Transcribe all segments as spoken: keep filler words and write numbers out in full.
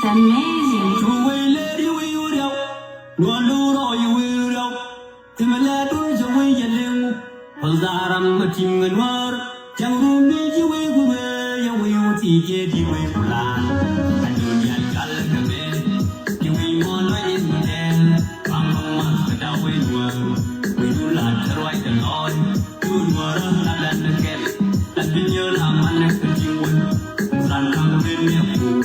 Amazing. Cu wec lɛr yɛ wec wä riaw. Nuɔr lo̱o̱ rɔ yɛ wec wä riaw. Thimɛ lɛr duun cɛ wec yɛ liŋ. Pal dharam ma tim ŋɛ nuɔr. Cäŋ rum ni ci wec ku wec yɛ wec wä ti jɛ di wec ku la̱a̱n. A duun yɛn gal kɛ mɛ. Ci wec mɔ lɔc in mi lɛr. Bam bam ma kɛ da wec nuɔr. Wec wä la̱a̱n kɛ ruac kɛ lɔc. Duun nuɔr la dan kɛ kɛl. La duun yɛ la man kɛ tim wec. Ran kaŋ rin ni ku.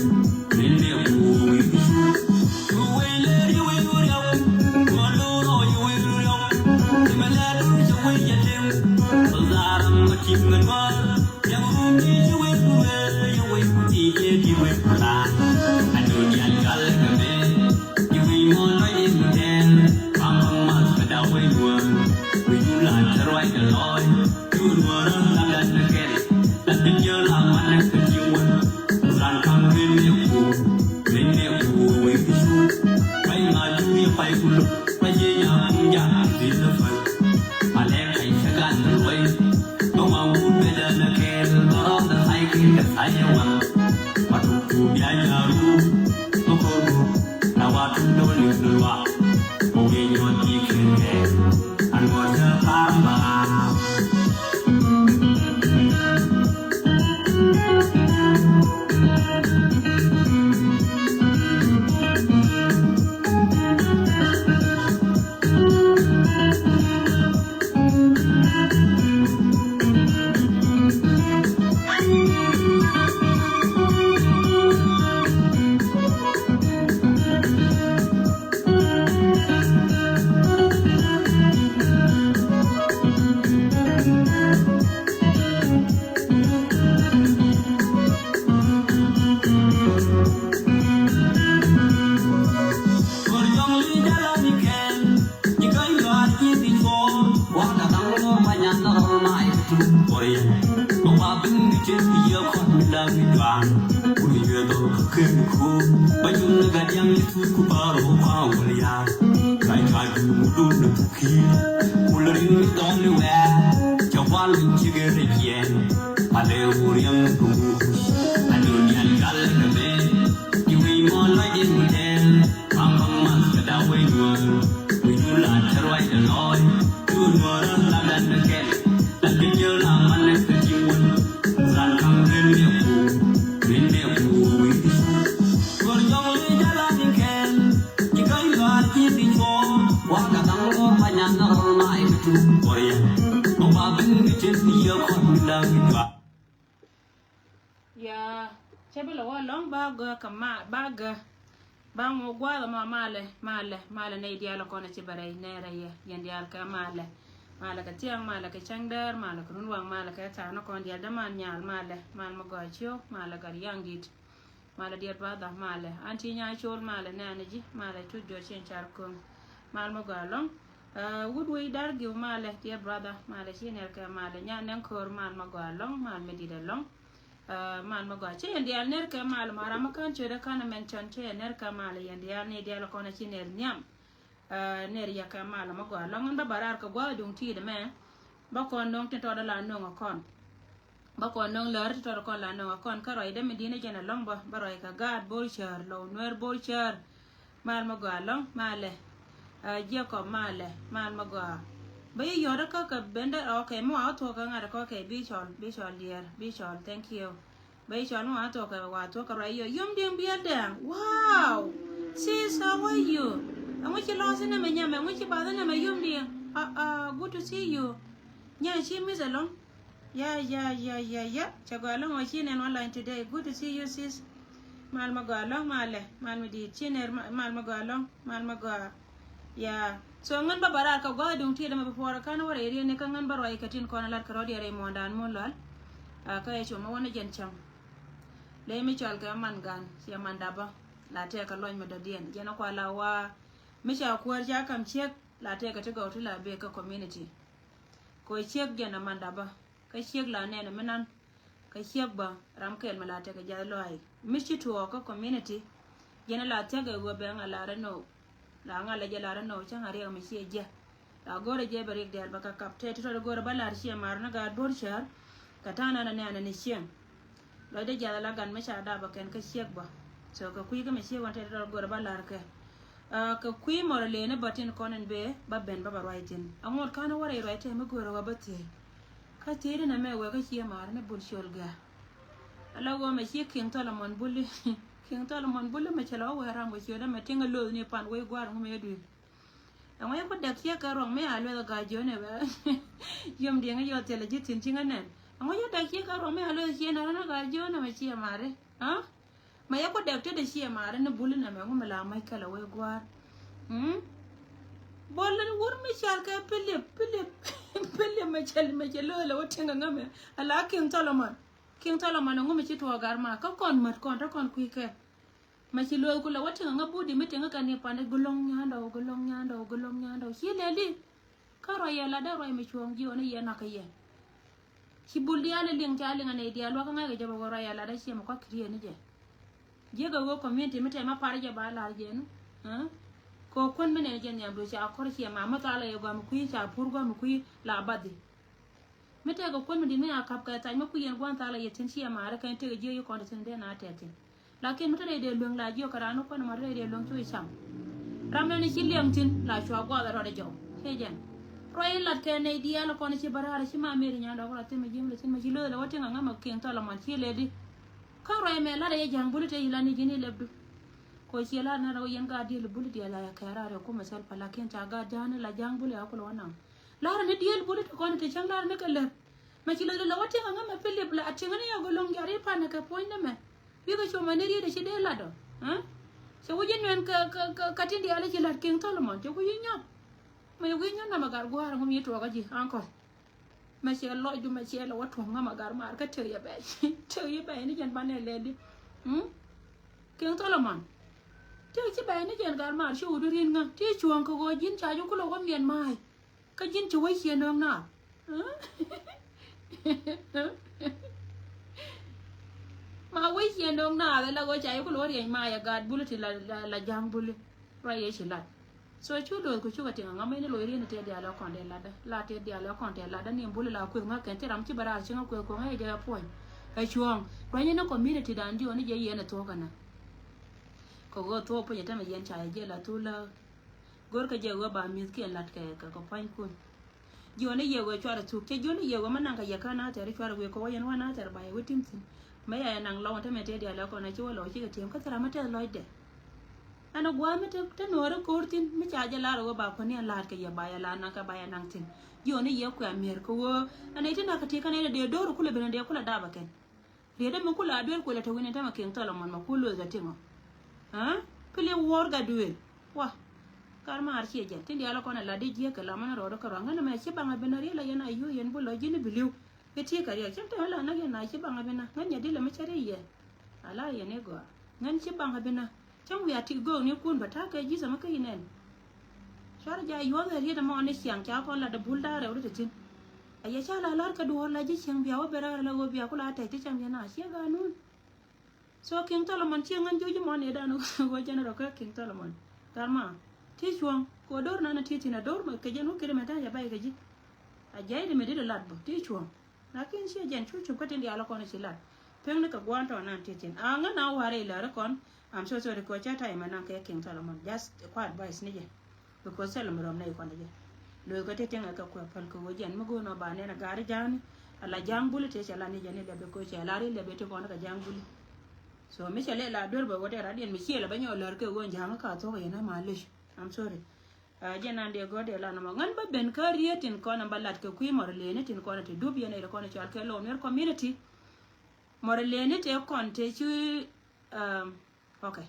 Ya, cɛ bi lɛ wä lɔŋ ba gä kɛ ma, ba gä. Ba ŋu gua̱a̱th ɛmɔ malɛ, malɛ, malɛ nɛy diaal kɔn a ci bɛ rɛy nɛɛrɛ yɛ, yɛn diaal kɛ malɛ. Malɛ kɛ thiaŋ, malɛ kɛ cäŋ däär, malɛ kɛ run waŋ, malɛ kɛ ta̱a̱ ni kɔn diaal däman nyal, malɛ, mal mi gɔaa ciök, malɛ gat yaŋ dit. Malɛ dear brother, malɛ. Auntie Nyacol, malɛ nɛɛnɛ ji̱, malɛ tut jɔ̱ cieŋ car ko̱ŋ. Mal mi gɔaa lɔ̱ŋ. Wut wec dar giw, malɛ dear brother, malɛ ci nɛr kɛ, malɛ nya nɛŋ ko̱r, mal mi gɔaa lɔ̱ŋ, mal mi dit ɛ lɔ̱ŋ. Mal mi gɔaa ci yɛn diaal nɛr kɛ, mal ma ram mi ka̱n ciötdä ka̱n ɛ mention ci yɛn nɛr kɛ, malɛ yɛn diaal ni diaal kɔn ɛ ci nɛr nhiam. Nɛr yɛ kɛ, mal mi gɔaa lɔ̱ŋ. Ɛn bä bä raar kɛ gua̱a̱th duŋ ti̱i̱t ɛmɛ. Bä kɔn no̱o̱ŋ tin tɔɔdä la no̱o̱ŋ ɛ kɔn. Bä kɔn nöŋ lär ti tɔt kɔn la nöŋ a kɔn kä rɔy dämi di̱n a jɛn a lɔŋ bä, bä rɔy kä gaat Bol Cäär, Lɔw Nuɛr Bol Cäär. Mal mi gɔaa lɔŋ, malɛ. Jacob, malɛ, mal mi gɔaa. Bä yi yɔt kä kɛ bendä, okay, mi wa thuɔk kä ŋa̱t kä, okay, bi cɔl, bi cɔl diɛɛr, bi cɔl, thank you. Bä yi cɔl mi wa thuɔk kä, wa thuɔk kä rɔy yɔ, yom diɛŋ biɛl dɛŋ. Wow! Sis, how are you? Ɛŋu ci lɔs inɛ mɛ nyamɛ, ɛŋu ci bath inɛ mɛ yom diɛŋ? Ah, ah, good to see you. Nya ci miss along. Ya, ya, ya, ya, ya. Cɛ gɔaa lɔŋ ɔ ci nɛn online today. Good to see you, sis. Mal ma gɔaa lɔŋ, malɛ. Mal mi di̱i̱t ci nɛr, mal ma gɔaa lɔŋ, mal ma gɔaa. Ya. So ŋän bä bä raar kä gua̱a̱th duŋ tiɛt ɛmɛ before kan wä rɛy riɛn ni kä ŋän bä ruac kä tin kɔn lat kä rɔ̱diɛn rɛy muɔ̱ɔ̱ndan mun lual. Kä ɛ cuɔ̱m ma wä ni jɛn cäŋ. Ley mi cɔal kɛ man gan ciɛ man dapä. La tɛk kä lɔny mi dɔ̱diɛn jɛn ɛ kua la wa. Mi ca kuäär ca kam ciek la tɛk kä ti gɔw ti la bek kä community. Kɛ ciek jɛn ɛ man dapä. Kä ciek la nɛnɛ mi nan. Kä ciek bä ram kɛl mi la tekɛ jiath lɔaac mi ci tuɔɔk kä community. Jiɛn la thiäk ɛ ɣöö bɛ ŋa lar ɛnɔ. La ŋa lɛ jɛ lar ɛnɔ cä ŋa riɛk mi ciɛ jiɛ. La go̱rɛ jɛ bɛ riɛk diaal bɛ kä kap tɛt ti tɔt go̱rɛ bä lar ciɛ mar ni gaat Bol Cäär. Kä ta̱a̱ nan ɛnɛ anɛ ni cieŋ. Lɔcdɛ jiath la gan mi ca dap ɛ kɛn kä ciek bä. So kɛ kui̱ kä mɛ ciek wan tɛt dɔl gör ba lar kɛ. Kɛ kui̱ mɔr lëë ni bä tin kɔn in bee ba ben ba ba ruac tin. Aŋot kan wä rɛy ruac tɛ mi gör wä ba thiec. Kä thiec ni mɛ wɛ kä cie mar ni bul ciöl gɛ. Ala wä mɛ cie King Solomon buli. King Solomon buli mɛ cɛ lɔ wä ram kɛ ciöl mɛ tiŋ a loth ni pan wei guar ŋu mɛ duil. Ɛŋɔ yɛ ku dɛk ciek kɛ ruɔŋ mi a lueth a gaa jiön ɛ bɛ. Yom diɛŋ yɔ thilɛ ji̱ thin ciŋä nɛn. Ɛŋɔ yɛ dɛk ciek kɛ ruɔŋ mi a lueth ciek nɛ rɔn a gaa jiön ɛ mɛ ciɛ mari. Aa? Mɛ yɛ ku dɛk tetdɛ ciɛ mari ni buli nɛ mɛ ŋu mi la mac kɛlɛ wee gua̱a̱r. Mm? Bol ni wur mi cal kɛ Pilip, Pilip, Pilip mɛ cɛ, mɛ cɛ loth lɛ wä tiŋ a ŋämɛ. A la King Solomon. King Solomon ɛŋu mi ci tuɔɔk gar ma kä kɔn mät kɔn te kɔn kui̱ kɛ. Ma ci luɔth ku la wä tiŋ a ŋä budi mi tiŋ a kɛ ni pandi gulɔŋ nyandɔ gulɔŋ nyandɔ gulɔŋ nyandɔ ci lɛ li. Kä ruac yɛ lat dee ruac mi cuɔ̱ɔ̱ŋ jiɔni yɛ nak kɛ yɛ. Ci bul diaal liŋ ca liŋ a nɛy diaal luakä ŋa̱c kɛ jɛ bɛ wä ruac yɛ lat dee ciɛ mi kɔk kiriet ni jɛ. Jiäk a wä community mi tɛm a par jɛ ba lar jɛ ni. Kɛ kuän mi nɛn jɛ nhiam du ca kɔr ciɛ ma mi thal a yɛ guam kui̱ ca pur guam kui̱ la badhi. Mi tɛkɛ kuän mi di̱t mi a kap kɛ thac mi kui̱ yɛn gua̱n thal a yɛ thi̱n ciɛ maari kɛn tëk jiök yi kɔn ti thi̱n dee na tɛth thi̱n. Lakin mi te rɛy dee lueŋ la jiök kɛ raan ni kuän ma te rɛy dee lueŋ cu i̱ cam. Ram nɛn i̱ ci liɛŋ thi̱n la cua guath a rɔɔdɛ jɔw. Ciɛ jɛn ruac in lat kɛ nɛy diaal kɔn ci bä raar ci ma meri nyan dɔk rɔ thi̱n mi ji̱m lɛ thi̱n mi ci lo̱th lɛ wä tiŋ a ŋämɛ King Solomon ci lɛ di. Kä ruac mɛ lat a yɛ ja̱ŋ buli te ci lat ni ji̱n i̱ lɛpdu. Kɛ ciɛ lat ni rɛw yɛn gaat diël buli diaal a yɛ kɛɛr a rɛw kumɛ thil pa lakin ca gaat ja̱a̱ni la ja̱ŋ buli a kulɛ wä naŋ. Lar ni diël buli ti kɔn ti cäŋ lar ni kɛ lär. Mɛ ci lät lɛ wä tiɛŋ aŋä mɛ Pilip la a tiɛŋä ni yɛ gɔlɔŋ jari pan kɛ puɔ̱ny ni mɛ. Bikɛ cuɔmɛ ni riet ci dee lat ɔ. Cɛ wi̱c in nuɛn kɛ, kɛ, kɛ, kɛ tin diaal ci lat King Solomon cɛ wi̱c in nyɔk. Mɛ wi̱c nyɔk namɛ gar gua̱a̱r ŋum yi tuɔɔkä ji̱ ankɔl. Mɛ cɛ lɔcdu mɛ cɛ lɛ wä tuɔ̱ŋ ŋamɛ gar maar kä tëk yɛ bɛy. Tëk yɛ bɛy ni jɛn banɛ lɛli. King Solomon. Tëk ci bɛy ni jɛn gar maar ci wut rin ŋä ti cuɔ̱ŋ kɛ ɣöö ji̱n ca ji̱ kulɛ wä miɛn ma̱a̱y. Kä ji̱n ci wec ciɛ nööŋ naath. Ma wec ciɛ nööŋ naath ɛ la ɣöö ca yɛ ku lo̱r yɛny ma yɛ gaat buli ti la, la, la ja̱ŋ buli. Ruac yɛ ci lat. So cu lo̱th ku cukɛ tiŋ aŋa mɛn ni loc rieni tëë diaal ɛ kɔn tëë latdä. La tëë diaal ɛ kɔn tëë latdä ni buli la kueth ŋa̱k kɛn ti ram ci bɛ raar ci ŋa̱k kueth kuɔ̱ŋ ɛ jɛ ɛ puɔ̱ny. Ɛ cuɔ̱ɔ̱ŋ. Ruac ni ni community dan diɔ̱ɔ̱n ni jɛ yɛn ɛ thuɔ̱k ɛnä. Kɛ ɣöö thuɔ̱k puɔ̱ny ɛ tämɛ yɛn ca yɛ jiɛl a thul lääk. Go̱rkɛ jɛ ɣöö ba mi̱thkiɛn la̱t kɛ, kɛ, kɛ pua̱nykun. Jiɔni yɛ ɣöö cuarɛ thuk cɛ jiɔni yɛ ɣöö mä naŋ kɛ yɛ kä na̱a̱ tɛr cuarɛ wëë kɛ wä yɛn wä na̱a̱ tɛr ba yɛ wä tim thi̱n. Mä ya yɛ naŋ lɔw tämɛ tëë diaal ɛ kɔn a ci wä lɔw cikɛ tiɛm kä thil ram mä tɛth lɔcdɛ. Ɛn ɛ gua̱a̱th mi te, te nuɔɔri ko̱r thi̱n mi ca jɛ lar ɣöö ba kuäni ɛn la̱a̱t kɛ yɛ ba yɛ la̱a̱t naŋ kɛ ba yɛ naŋ thi̱n. Jiɔni yɛ kuɛ mi̱er kɛ ɣöö ɛn ɛ ti na̱k kɛ ti kɛn ɛ dee do̱r kulɛ ben ɛ dee kulɛ dap ɛ kɛn. Riet ɛmɛ kula duel kuɛlɛ te wi̱ni tämɛ King Solomon mɛ ku lueth ɛ tiŋɔ. Aa? Pili wuɔr ga duel. Wa. Kar maar ciɛ jɛn tin diaal kɔn ɛ la di jiɛ kɛ la mɛn rɔɔd kɛ rɔɔd ŋän mɛ ci baŋ ɛ bin a riel a yɛn a yuu yɛn bu lɔ ji̱n bi liw. Bi ti kɛ riɛk cɛn te la nak yɛn a ci baŋ ɛ bin a ŋän nyɛ di lɛ mi cɛ ri yɛ. A la yɛn i gɔaa ŋän ci baŋ ɛ bin a. Cäŋ wiaa ti gööknikun bä ta̱a̱ kɛ ji̱th ɛmɛ kä inɛn. Cuarɛ ja yuɔth ɛ riet ɛmɔ ni ciaŋ ca kɔn lat ɛ bul da̱a̱ rɛw ri ti thi̱n. Ɛ yɛ ca la la̱r kɛ duɔ̱ɔ̱r la ji̱ ciaŋ bia wä ben raar ɛ la ɣöö bia ku la tɛc ti cam yɛn a ciɛ ga̱a̱ nun. So King Solomon ciɛ ŋän jo̱c mɔ ni dan ɣöö jɛn rɔ kä King Solomon. Gat ma ti cuɔ̱ŋ kɛ ɣöö do̱r nan a ti thi̱n a do̱r kɛ jɛn wä kiri mɛ ta̱a̱ yɛ bay kɛ ji̱. A jɛy di mɛ di di lat bä ti cuɔ̱ŋ. Lakin ciɛ jɛn cu cup kä tin diaal kɔn ci lat. Pek ni kɛ gua̱a̱n tɔɔnan ti thi̱n a ŋä na wa̱r ilär kɔn. I'm so sorry kɛ cä ta̱y mɛ naŋ kɛ King Solomon, just kua advice ni jɛ. Because thil mi rɔm nɛy kɔn jɛ. Lo̱th kɛ ti tiŋ kɛ kuɛ päl kɛ ɣöö jɛn mi go̱o̱n ɔ ba nɛn a ga̱ri ja̱a̱ni. A la ja̱a̱ŋ buli ti cɛ la ni jɛ ni lɛ bi ko̱ cɛ la ri lɛ bi ti kɔn kɛ ja̱a̱ŋ buli. So mi cɛ lɛ la duer bɛ wä tɛ radiɛn mi ciɛ lɛ bä nyɔk lär kɛ ɣöö ja̱a̱ŋ ka thuɔ̱k yɛn a malic. I'm sorry. Jɛ nan diɛ gɔ̱r diɛ lan mɔ ŋän bä ben kä riet tin kɔn ba lat kɛ kui̱ mɔr leni tin kɔn ti dup yɛn ɛ kɔn cɔal kɛ lɔw ner community. Mɔr leni tɛ kɔn tɛ ci. Ok.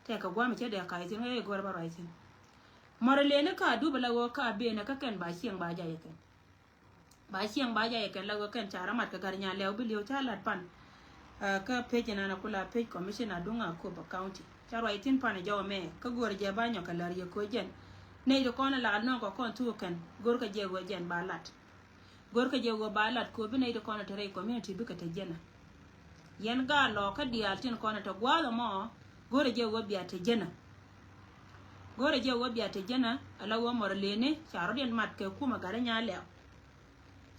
Tɛ kɛ guam cɛ dɛ ka̱y thin ɛ gɔ̱r ba ruac thin. Mɔr leni ka dup la wä ka ben kä kɛn ba cieŋ ba jay kɛn. Ba cieŋ ba jay kɛn la wä kɛn ca ramat kɛ gar nya lɛw bi liw ca lat pan. Kä page nan a kula page commissioner duŋ a Akobo County ca ruac thin pan jɔw mɛ kä go̱r jɛ ba nyɔk kɛ lär yɛ ko̱ jɛn. Nɛy ti kɔn la nɔŋ kɔ kɔn thuk kɛn go̱r kɛ jɛ wä jɛn ba lat. Go̱r kɛ jɛ wä ba lat ko̱ bi nɛy ti kɔn te rɛy community bikɛ te jɛn a. Yɛn gaa lɔ kä diaal tin kɔn te gua̱a̱th ɛmɔ go̱r jɛ wä bia te jɛn a. Go̱r jɛ wä bia te jɛn a ala wä mɔr leni ca rɔ̱diɛn mat kɛ kumɛ gat nya lɛw.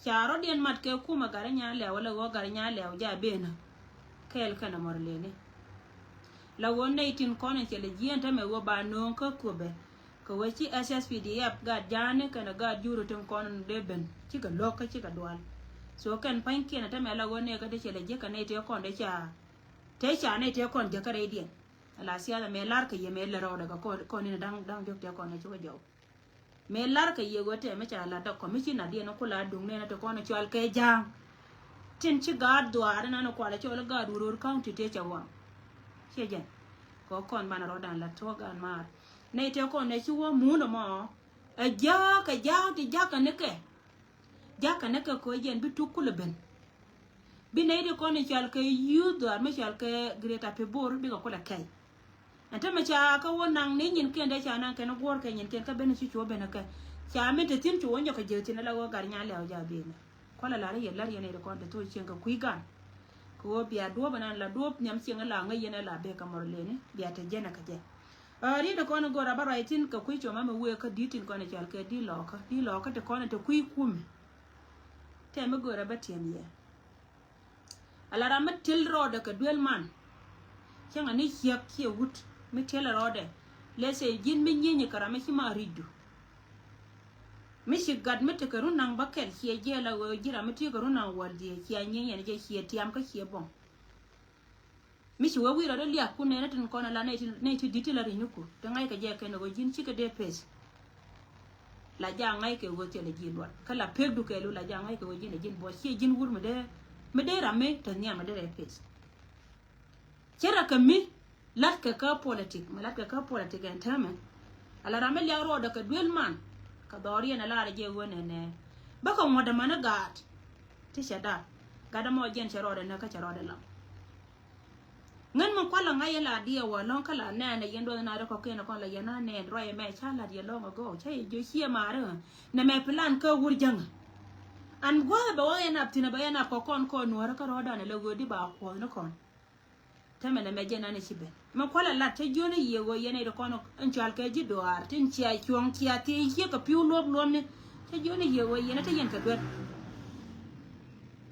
Ca rɔ̱diɛn mat kɛ kumɛ gat nya lɛw ala wä gat nya lɛw ja ben a. Kɛɛl kɛn a mɔr leni. La ɣöö nɛy tin kɔn in cɛ lɛ jiɛn tämɛ ɣöö ba nööŋ kä Köpɛ. Kɛ ɣöö ci S S P D F gaat Ja̱a̱ni kɛnɛ gaat Juru tin kɔn in dee ben cikɛ lo̱k kä cikɛ dual. So kɛn pa̱nykiɛn tämɛ la ɣöö nɛy kä ti cɛ lɛ jiäk kɛ nɛy tëë kɔn dee ca tëë ca nɛy tëë kɔn jäkä rɛydiɛn. Ala siasa mëë lar kɛ yɛ mëë lɛ rɔɔdɛ kɛ kɔn in da̱ŋ da̱ŋ diɔ̱k tëë kɔn in cikɛ jɔw. Mëë lar kɛ yɛ ɣöö tɛmɛ ca lat dɔk kɔmicin adiɛn ku la duŋ nɛn ti kɔn cɔal kɛ Ja̱a̱ŋ. Tin ci gaat dhuaar inan kualɛ cɔl gaat Uror County tëë cɛ ɣɔam. Ciɛ jɛn kɛ kɔn banɛ rɔɔdan la tuɔk gaat maar. Nɛy tëë kɔn nɛ ci wä muundɛ mɔ. Ɛ Ja̱a̱ŋ kɛ Ja̱a̱ŋ ti jakä nikɛ. Jakä ni kɛ kɔ jɛn bi tuk kulɛ ben. Bi nɛy di kɔn i̱ cɔal kɛ youth dhuaar mi cɔal kɛ Greater Pibor bikɛ kulɛ kɛy. Ɛn tämɛ ca kä wä naŋ ni nyinkiɛn dee ca naŋ kɛn guɔ̱ɔ̱r kɛ nyinkiɛn kä ben ci cuɔ ben kɛ. Ca min te thi̱n cu wä nyɔk kɛ jek thi̱n ala wä gar nya lɛw ja ben. Kualɛ lar yɛ lar yɛn nɛy di kɔn te thol cieŋ kɛ kui̱ gan. Kɛ wä bia duɔ̱ɔ̱p ɛn an la duɔ̱ɔ̱p nhiam cieŋ ala ŋäc yɛn ala bek kɛ mɔr leni bia te jɛn ɛ kɛ jɛ. Ɛ, riet kɔn in go̱o̱r a bä ruac thi̱n kɛ kui̱ cuɔ̱m amɛ wëë kä di̱t tin kɔn in cɔal kɛ di̱t lɔɔkä. Di̱t lɔɔkä ti kɔn in te kui̱ kumɛ. Tɛm mi go̱o̱r a bä tiɛm yɛ. Ala ram mi til rɔɔdɛ kɛ duel man. Cäŋɛ ni ciɛk ciɛ wut mi tiɛl rɔɔdɛ. Lɛ sɛ ji̱n mi nyieny kɛ ram mi ci ma ri̱cdu. Mi ci gat mi tekɛ run naŋ bä kɛl ciɛ jiɛl a ɣöö ji̱ ram mi ti kɛ run naŋ wäl jiɛ ciɛ nyieny yɛn jɛ ciɛ tiam kä ciɛ bɔŋ. Mi ci wee wi̱i̱ rɔɔdɛ liak kun nɛnɛ tin kɔn ala nɛy ti, nɛy ti di̱t ti la ri̱ny ni kur. Ti ŋa̱ckɛ jɛ kɛn ɣöö ji̱n cikɛ dee peth. La ja ŋa̱ckɛ ɣöö thilɛ ji̱ luɔt. Kä la pekdu kɛɛliw la ja ŋa̱ckɛ ɣöö ji̱n ɛ ji̱n buɔc. Ciɛ ji̱n wur mi dee, mi dee ram mi te nhiam mi dee rɛ peth. Cɛ rɛ kɛ mi latkɛ kä politik, mi latkɛ kä politik ɛn täämɛ. Ala ram mi liak rɔɔdɛ kɛ duel man. Kɛ dhɔriɛn ala rɛ jɛ ɣöö nɛnɛ. Bä kɛ ŋuɔ̱t dämani gaat. Ti cɛ da̱r. Gat dämɔ jɛn cɛ rɔɔdɛ nɛ kä cɛ rɔɔdɛ lam. Ŋän mi kualɛ ŋa̱c yɛ la diɛ wä lɔ̱ŋ kä la nɛɛn ɛ yɛn duɔth na rɛ kɔ̱kiɛn ɛ kɔn la yɛn a nɛɛn ruac ɛmɛ ca la̱t yɛ lɔ̱ŋ ɛ gɔw ca yɛ jiö ciɛ maarä. Nɛ mɛ plan kä wur jäŋä. An gua̱a̱th bɛ wä yɛn ap thi̱n ɛ bɛ yɛn ap kɔ kɔn kɔn nuɔ̱ɔ̱rä kä rɔ̱ɔ̱dan ɛ lɛ ɣöö di ba kuɔth ni kɔn. Tämɛ nɛ mɛ jɛn an ɛ ci ben mɛ kualɛ lat cä jiön ɛ yiëë ɣöö yɛn ɛ di kɔn ɛn cual kɛ ji̱ doaar tin cia cuɔ̱ŋ cia thiec ciek kɛ pi̱w luɔp luɔpni. Cä jiön ɛ yiëë ɣöö yɛn ɛ te yɛn kɛ duer.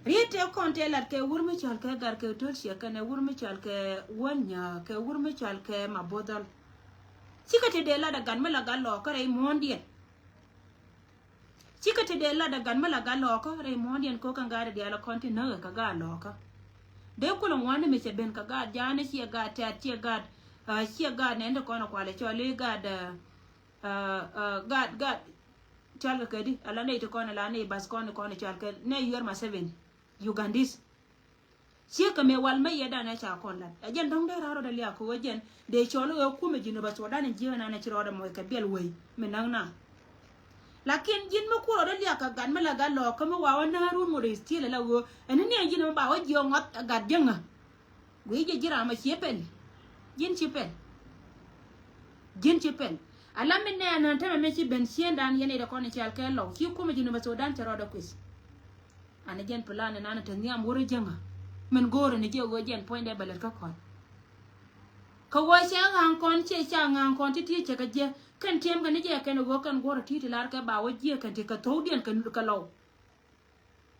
Riet tëë kɔn tëë lat kɛ wur mi cɔal kɛ gar kɛ töl ciɛ kɛnɛ wur mi cɔal kɛ wän nyääk kɛ wur mi cɔal kɛ ma bo̱dhɔl. Cikɛ te dee lat ɛ gat mi la gat lɔɔkä rɛy muɔ̱ɔ̱ndiɛn. Cikɛ te dee lat ɛ gat mi la gat lɔɔkä rɛy muɔ̱ɔ̱ndiɛn ko̱ kɛn gaat ɛ diaal ɛ kɔn ti näk ɛ kɛ gaat lɔɔkä. Dee kulɛ ŋuani mi cɛ ben kɛ gaat ja̱a̱ni ciɛ gaat tɛ̈t ciɛ gaat, ah, ciɛ gaat nɛn ti kɔn ɛ kualɛ cɔl i̱ gaat, ah, ah, ah, gaat, gaat, cɔal kɛ kɛ di ala nɛy ti kɔn ala nɛy bath kɔn kɔn cɔal kɛ nɛy yuɛr ma seven Ugandese. Ciek kɛ mëë wal mä yɛ danɛ ca kɔn lat ɛ jɛn dɔ̱ŋ dee raar rɔdɛ liak kɛ ɣöö jɛn dee cɔl ɣöö kumɛ ji̱n ɔ bä thuɔɔdan in jiek ɛnan ɛ ci rɔɔdɛ mɔc kɛ biɛl wei mi näk na. Lakin ji̱n mi kur rɔdɛ liak kɛ gat mi la gat lɔɔk kä mi wa wä näär wun ŋot ɛ still ɛ la ɣöö ɛn ni ni ɛn ji̱n mi ba wä jiök ŋɔth ɛ gat jiäŋä. Guiy jɛ ji̱ ram ɛ cie pɛl. Ji̱n ci pɛl. Ji̱n ci pɛl. Ala mi nɛɛn ɛ tämɛ mi ci ben ciëndan yɛn i̱ dɛ kɔn i̱ cial kɛ lɔw ci kumɛ ji̱n ɔ bä thuɔɔdan cɛ rɔɔdɛ kui̱th. Ani jɛn plan ni nan te nhiam wurä jäŋä. Min go̱o̱rä ni jɛ ɣöö jɛn puɔ̱nydɛ bɛ lät kä kɔn. Kä ɣöö cɛ ɣa̱a̱ŋ kɔn cɛ ca ŋa̱a̱ŋ kɔn ti ti cɛ kɛ jiɛ kɛn tiɛm kɛ ni jɛ kɛn ɣöö kɛn guɔ̱rä ti ti lar kɛ ba wä jiɛ kɛn ti kɛ thokdiɛn kɛ lɔw.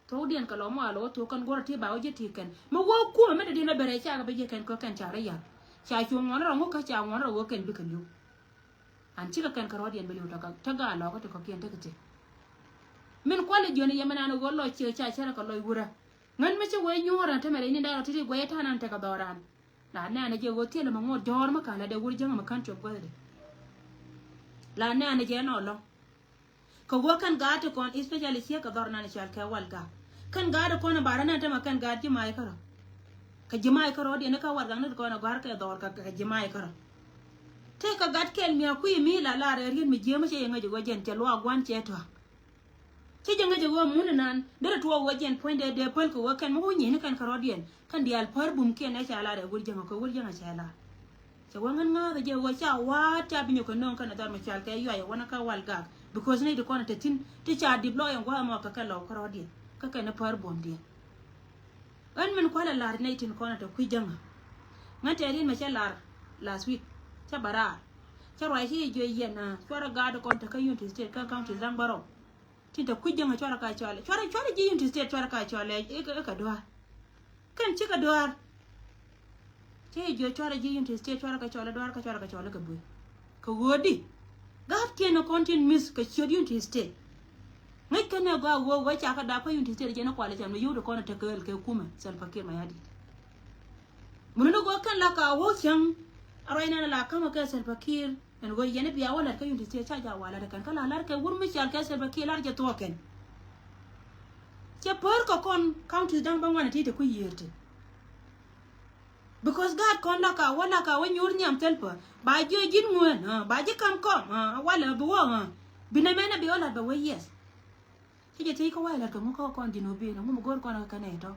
Thokdiɛn kɛ lɔw mɔ a lɔw thok kɛn guɔ̱rä ti ba wä jiɛ ti kɛn mi wä kuɔmɛ mi dee diɛn bɛ bɛrɛ ca kɛ bɛ jiɛ kɛn kɛ kɛn ca rɛ yar. Ca cu ŋuɔ̱n rɔ ŋuk kä ca ŋuɔ̱n rɔ ɣöö kɛn bikɛ li̱w. An cikɛ kɛn kärɔɔdiɛn bi li̱w tɛ gaa lɔɔkä ti kɔ̱kiɛn tekɛ ti. Min kualɛ jiɔni yɛ mɛn an ɣöö lɔc ciɛ ca cärɛ kɛ lɔc wurä. Ŋän mi ci wee nyuɔ̱ɔ̱r an tämɛ rɛy ni da̱rɔ ti̱ti̱ guɛy ta̱a̱n an tekɛ dhɔran. La nɛɛnɛ jɛ ɣöö thiɛlɛ mɛ ŋuɔ̱t jɔ̱ɔ̱r mi ka̱n la dee wur jäŋä mɛ ka̱n cuɔp guäthdɛ. La nɛɛnɛ jɛ nɔ lɔ̱ŋ. Kɛ ɣöö kɛn gaat ti kɔn especially ciek kɛ dhɔr nan i̱ cɔal kɛ wal gak. Kɛn gaat ti kɔn i̱ barä nɛn tämɛ kɛn gaat ji̱ mac kärɔ. Kɛ ji̱ mac kärɔ diɛn i̱ kä wal gak ni ti kɔn i̱ gɔ̱a̱r kɛ dhɔr kɛ ji̱ mac kärɔ. Tëë kɛ gat kɛl mi a kui̱ mi la lar ɛ riet mi jiääm cɛ yɛ ŋäc ɛ ɣöö jɛn cɛ luaak gua̱n cɛ tɔ̱a̱k. Cä jɛ ŋäc ɛ ɣöö mun inan derɛ tuɔɔk ɣöö jɛn puɔ̱nydɛ dee päl kɛ ɣöö kɛn mi wä nyieni kɛn kärɔɔdiɛn kɛn diaal pär bumkiɛn ɛ ca lar ɛ wur jäŋä kɛ wur jäŋä cɛ lar. Cɛ wä ŋän ŋääth ɛ jɛ ɣöö ca wa̱a̱t ca bi nyɔk kɛ nööŋ kɛn ɛ dhɔr mi cɔal kɛ yuay ɛ wänä kä wal gak because nɛy ti kɔn ɛ te thi̱n ti ca dip lɔɔk ɛn gua̱a̱th ɛmɔ kɛ kɛn lɔw kärɔɔdiɛn kä kɛn ɛ pär bumdiɛn. Ɣän min kualɛ lar nɛy tin kɔn ɛ te kui̱ jäŋä. Ŋän tɛ ri̱n mɛ cä lar last week cä bä raar. Cä ruac ci yɛ jiö yɛn a cuarɛ gaat kɔn te kä Unity State kä counties da̱ŋ bärɔw. Tin te kui̱ jäŋä cuarɛ ka cɔalɛ cuarɛ cuarɛ ji̱ Unity State cuarɛ ka cɔalɛ i̱ kɛ dua̱a̱r. Kɛn cikɛ dua̱a̱r. Cä yɛ jiök cuarɛ ji̱ Unity State, cuarɛ kɛ cɔl i̱ Duar, kɛ cuarɛ kɛ cɔl i̱ Gabuey. Kɛ ɣöö di? Gaat kiɛn ni kɔn tin mi̱th kɛ ciöt Unity State. Ŋäc kɛn ɛ gɔaa ɣöö wä ca kɛ dap kä Unity State, jɛn ɛ kualɛ cam ni yio̱w ti kɔn ɛ tekɛ ɣɛl kɛ kumɛ Salva Kiir Mayardit. Mun ni ɣöö kɛn la ka wä cäŋ a ruac nɛn a la ka̱mä kɛ Salva Kiir. Ɛn ɣöö yɛn i̱ bia wä la̱t kä Unity State, ca ja wä la̱t kɛn kä la la̱t kɛ wur mi cɔal kɛ Salva Kiir, la̱t jɛ thuɔɔk kɛn. Cɛ pär kɛ kɔn counties da̱ŋ bäŋuan ti te kui̱ yiër ti. Because gaat kɔn la ka wä, la ka wä nyuur nhiam thil pär. Ba jiö ji̱n ŋuän, ah, ba ji̱ kam kɔm, ah, walɛ bi wä, ah. Bi nɛ mɛn a bi wä la̱t bɛ wä, yes. Ci jɛ thiec kä wa̱i̱ la̱t kɛ ŋu kä kɔn ji̱n wä bi̱i̱n ŋu mi go̱o̱r kɔn kä kɛn ɛ tɔ.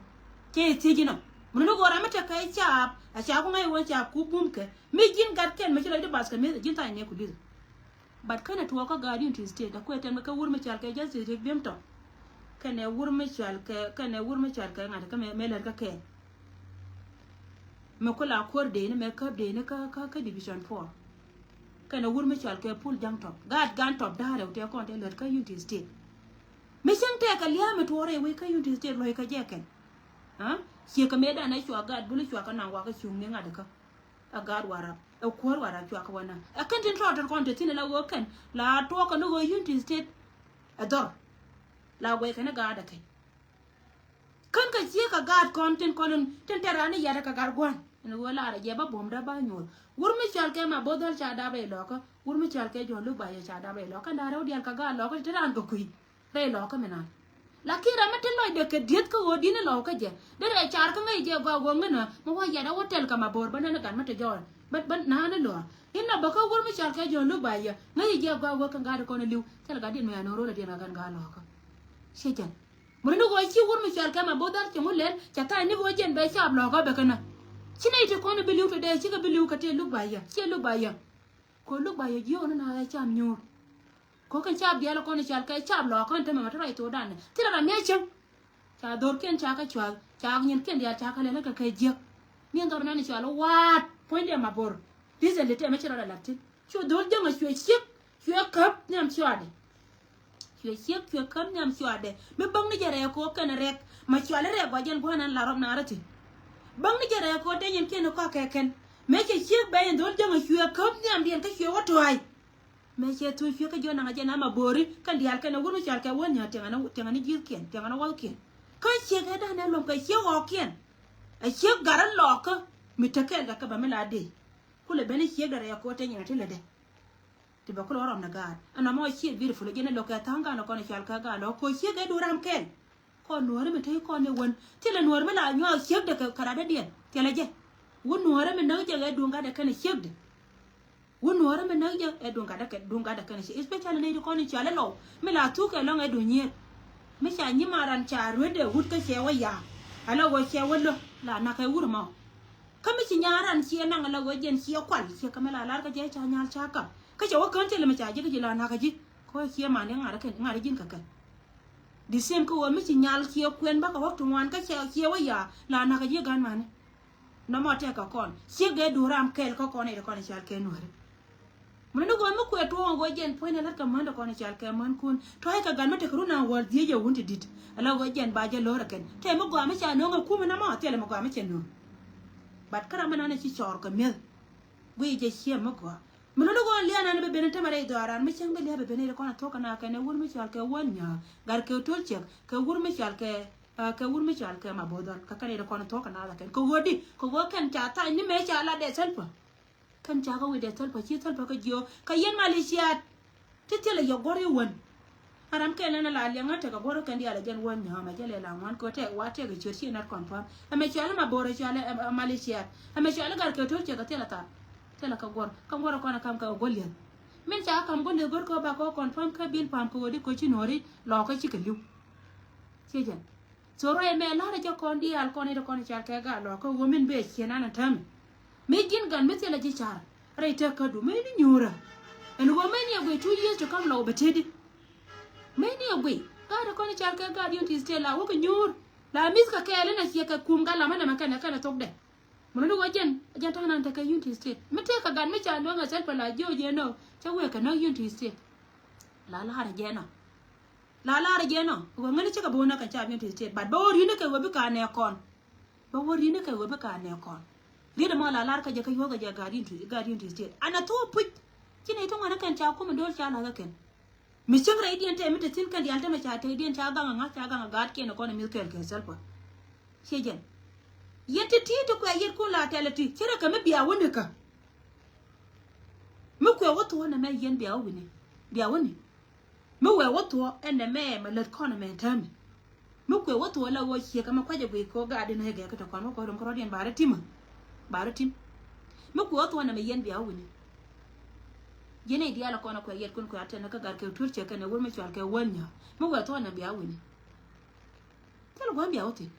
Ci jɛ thiec inɔ. Mun ni go̱o̱r ami tekɛ caap, a caap ku ŋäc wä caap ku bum kɛ. Mi ji̱n gat kɛn mi ci lɔcdi bath kɛ mi ji̱n tha̱a̱c ni ku li̱th. But kɛnɛ tuɔɔk kä gaat Unity State, a kuɛ tɛm kɛ wur mi cɔal kɛ Justice Riek Biem Tɔk. Kɛnɛ wur mi cɔal kɛ, kɛnɛ wur mi cɔal kɛ ŋa̱t kä mɛ, mɛ lät kä kɛɛl. Mɛ kula kuäär dee ni mɛ käp dee ni kä, kä, kä Division four. Kɛnɛ wur mi cɔal kɛ Pul Jaŋ Tɔp. Gaat Gan Tɔp da̱a̱rɛ wä tɛ kɔn tɛ lät kä Unity State. Mi cäŋ tɛk kɛ lia̱a̱ mi tuɔɔrɛ wec kä Unity State lɔc kä jɛ kɛn. Ha? Ciɛ kɛ mëë danɛ cua gaat buli cua kɛ naŋ wakä cuŋ ni ŋa̱t kä. A gaat Warap, ɛ kuäär Warap cua kɛ wä naŋ. Ɛ kɛn tin tɔɔt tɔt kɔn te thi̱n la ɣöö kɛn la tuɔɔk kɛ ni ɣöö Unity State ɛ dhɔr. La guɛc kɛn ni gaat ɛ kɛn. Kän kɛ ciek kɛ gaat kɔn tin kɔn in tin tɛr raan ni yat kɛ gat gua̱n. In ɣöö lar jɛ ba buɔ̱mdä ba nyuɔ̱th. Wur mi cɔal kɛ Mabo̱o̱th Dhɔl ca dap rɛy lɔkä. Wur mi cɔal kɛ Jɔ̱ɔ̱n Luk Ba yɛ ca dap rɛy lɔkä. Kɛn da̱ŋ rɛw diaal kɛ gaat lɔkä ti raan kɛ kui̱ rɛy lɔkä mi naan. Lakin ram mi ti lɔcdɛ kɛ dieth kä ɣöö di̱n in lɔkä jɛ. Derɛ car kä ŋäc jɛ gɔaa ɣöö ŋänä mi wä yat a wä tɛl kɛ Mabo̱o̱r bä nän i̱ gat mi ti jɔɔl. Bä, bä naan in lɔa. In la bä kä wur mi cɔal kɛ Jɔ̱ɔ̱n Luk Ba yɛ. Ŋäc jɛ gɔaa ɣöö kɛn gaat kɔn in li̱w. Thil gat diɛn mi an in ro̱l a diɛn kɛ kɛn gaat lɔkä. Ciɛ jɛn. Mun ni ɣöö ci wur mi cɔal kɛ Mabo̱o̱th Dhɔl cɛ ŋu lɛl, cɛ tha̱a̱c ni ɣöö jɛn bɛ caap lɔkä bɛ kɛ nä. Ci nɛy ti kɔn bi li̱w ti dee, cikɛ bi li̱w kɛ tëë Luk Ba yɛ, ciɛ Luk Ba yɛ. Kɛ Luk Ba yɛ jiök ni na ɣɛ cam nyuur. Kɛ kɛn caap diaal kɔn cɔal kɛ caap lɔkä ni tämɛ mɛ ti ruac thokdan ni. Thilɛ ram mi a cäŋ. Ca dho̱rkiɛn ca kɛ cua̱th, ca nyinkiɛn diaal ca kɛ lɛl kɛ kɛ jiäk. Ni dhɔr nani cɔal i̱ wa̱a̱t puɔ̱nydɛ Mabo̱o̱r. Recently tëë mɛ ci rɔɔdɛ la̱t thi̱n. Cu dho̱l jäŋ a cuɛ ciek, cuɛ käp nhiam cuaadɛ. Cuɛ ciek cuɛ käp nhiam cuaadɛ. Mi bäŋni jɛ rɛɛ ko̱o̱p kɛn rɛk. Ma cuali rɛk gɔaa jɛn gua̱a̱n ɛn la rɔm na rɔ thi̱n. Bäŋni jɛ rɛɛ ko̱o̱p te nyin kiɛn kɔak kɛ kɛn. Mëë cɛ ciek bɛy in dho̱l jäŋ a cuɛ käp nhiamdiɛn kä cuɛ wä tua̱a̱c. Mëë cɛ thuc cuɛ kä jiɔ naŋ a jɛn ama bo̱o̱ri kɛn diaal kɛn a wur mi cual kɛ wä nhia̱a̱ tiɛŋ ani, tiɛŋ ani ji̱thkiɛn, tiɛŋ ani wäthkiɛn. Kä ciek ɛ da̱a̱n ɛ luɔm kɛ ciek ɣɔɔkiɛn. A ciek gat rɔ lɔɔkä mi te kɛɛl kɛ kɛ bä mi la dee. Kulɛ ben i̱ ciek dɛ rɛɛ ko̱o̱t te nyin a ti lätdɛ. Ti bɛ kulɛ wä rɔm ni gaat. Ɛn nɔmɔ ciek beautiful jɛn ɛ lo̱k kɛ tha̱a̱ŋ gaan ɛ kɔn ɛ cual kɛ gaat lɔɔk ko̱o̱t ciek ɛ duun ram kɛɛl. Kɔn nuɔ̱ɔ̱ri mi te kɔn ɛ wän thilɛ nuɔ̱ɔ̱ri mi la nyuaak ciek dɛ kɛ rat dädiɛn thilɛ jɛ. Wun nuɔ̱ɔ̱ri mi näk jɛ ɛ duun gat ɛ kɛn ɛ ciek dɛ. Wun nuɔ̱ɔ̱ri mi näk jɛ ɛ duun gat ɛ kɛn, duun gat ɛ kɛn ɛ ciek, especially nɛy ti kɔn ɛ cual ɛ lɔw mi la thuk kɛ lɔŋ ɛ duun nyier. Mi ca nyimaar ran ca ruet dee wut kä cɛ wä ya̱a̱. Ala wä cɛ wä lo̱ la nak ɛ wur mɔ. Kä mi ci nya̱a̱ ran ciɛ naŋ ala wä jɛn ciɛ kual ciɛ kä mi la lar kä jɛ ca nyal ca kap kä cɛ wä kään thilɛ mi ca ji̱ kä ji̱ la nak kä ji̱. Kä wä ciɛ man di ŋa̱r kä ŋa̱r ji̱n kä kɛn. The same kä ɣöö mi ci nyal ciɛ kuɛn bäkɛ wäk ti ŋuan kä ciɛ, ciɛ wä ya̱a̱ la nakä ji̱ gan mani. Nɔmɔ tɛk kɛ kɔn ciek dee duun ram kɛɛl kä kɔn i̱ ti kɔn i̱ cal kɛ nuäri. Mun ni ɣöö mi kuɛ tuɔɔŋ ɣöö jɛn puɔ̱ny ni lät kɛ män ti kɔn i̱ cal kɛ mänkun tɔ̱ɔ̱c kɛ gan mi tekɛ run an wäl dhieec yɛ wun ti di̱t. Ala ɣöö jɛn ba jɛ lo̱r ɛ kɛn tɛm mi gɔaa mi ca nööŋ ɛ kumɛ nɔmɔ thilɛ mi gɔaa mi cɛ nööŋ. But kä ram mi nan i̱ ci cɔɔr kɛ mi̱eth. Guiy jɛ ciɛ mi gɔaa. Mi luni ɣöö lian an bi ben tämɛ rɛy dhɔaaran mi cäŋ bi lia̱a̱ bi ben rɛy kɔn a thuɔ̱k kɛ na kɛn ɛ wur mi cɔal kɛ wän nyääk gat kɛ to̱l ciɛk kɛ wur mi cɔal kɛ, ah, kɛ wur mi cɔal kɛ ma bo̱o̱th dhɔl kɛ kɛn rɛy kɔn a thuɔ̱k kɛ na kɛn kɛ ɣöö di kɛ ɣöö kɛn ca tha̱a̱ny ni mëë ca la dee thäl pä. Kɛn ca kɛ wi̱c dee thäl pä ci thäl pä kɛ jiök kɛ yɛn maliciat. Ti thilɛ yɛ guɔ̱r i̱ wän. A ram kɛl ɛn a la liɛŋä tekɛ guɔ̱r kɛn diaal ɛ jɛn wä nyɔ̱ɔ̱m ɛ jɛ lɛ la ŋuan kɛ tɛk wa tɛk ɛ ciöt ci nɛt confirm. Ɛmɛ cɔal ma bo̱o̱r ɛ cɔal ɛ maliciat. Ɛmɛ cɔal ɛ gat kɛ to̱l cɛ kɛ thilɛ thar. Thilɛ kɛ guɔ̱r kä guɔ̱r ɛ kɔn ɛ kam kɛ guɔ̱r liɛth. Min ca kam guɔ̱r liɛth guɔ̱r kɛ ba kɛ confirm kä bin pam kɛ ɣöö di kɛ ci nuɔ̱ɔ̱ri lɔɔkä cikɛ li̱w. Ciɛ jɛn. So ruac ɛmɛ la̱rä jɛ kɔn diaal kɔn i̱ ti kɔn i̱ cal kɛ gal lɔɔkä ɣöö min bee ciɛ nan ɛ täämɛ. Mi ji̱n gan mi thilɛ ji̱ car rɛy tek kädu mëë ni nyuurä. Ɛn ɣöö mëë ni ɛ guiy two years to come lɔw bɛ tëëdi. Mëë ni ɛ guiy gaat ɛ kɔn i̱ cal kɛ gaat yun ti state la wäkɛ nyuur la mi̱th kɛ kɛɛl in a ciɛ kɛ kum gat lamä nɛmɛ kɛnɛ kɛnɛ thokdɛ. Mun ni ɣöö jɛn jɛn ta̱a̱ nan tekɛ yun ti state mi tëëkɛ gat mi ca luäŋ ɛ thɛl pɛ la jiöö jɛ nɔ cä wëë kɛ näk yun ti state. La la̱rä jɛ nɔ. La la̱rä jɛ nɔ ɣöö ŋäni cikɛ bi wä näk kɛ ca yun ti state but bä wä ri̱n ni kɛ ɣöö bi ka nɛ kɔn. Bä wä ri̱n ni kɛ ɣöö bi ka nɛ kɔn. Diet ɛmɔ la lar kä jɛ kä yuɔth kä jɛ gaat in ti, gaat in ti state. An a thok puc. Ci nɛy ti ŋuan ɛ kɛn ca kum in do̱l ca la̱th ɛ kɛn. Mi cieŋ rɛydiɛn tɛ mi te thi̱n kɛn diaal te mi ca tɛydiɛn ca gaŋ a ŋa̱th ca gaŋ a gaatkiɛn ɛ kɔn ɛ mi̱th kɛɛl kɛ Salva. Ciɛ jɛn. Yɛn ti ti̱i̱ ti kuɛ yɛt kun la tɛl ɛ ti ci rɛ kɛ mi bia wä nikä. Mi kuɛ wä thuɔ̱ɔ̱n ɛmɛ yɛn bia wä wi̱ni bia wä ni. Mi wee wä thuɔ̱ɔ̱ ɛn ɛmɛ mɛ lät kɔn ɛmɛ täämi. Mi kuɛ wä thuɔ̱ɔ̱ la ɣöö ciek ɛmɛ kuacɛ guic kɛ ɣöö gaat in ɛ gɛɛk kä tɛ kɔn wä kɔn rom kärɔ̱diɛn ba rɛ ti̱mä. Ba rɛ ti̱m. Mi kuɛ wä thuɔ̱ɔ̱ ɛn ɛmɛ yɛn bia wä wi̱ni. Yɛn ɛ diaal ɛ kɔn ɛ kuɛ yɛt kun kuɛ a tɛn kä gat kɛ tuur ciek kɛn ɛ wur mi cual kɛ wäl nyä. Mi wee thuɔ̱ɔ̱ ɛn ɛmɛ bia wä wi̱ni. Thil gua̱a̱m bia wä thi̱n.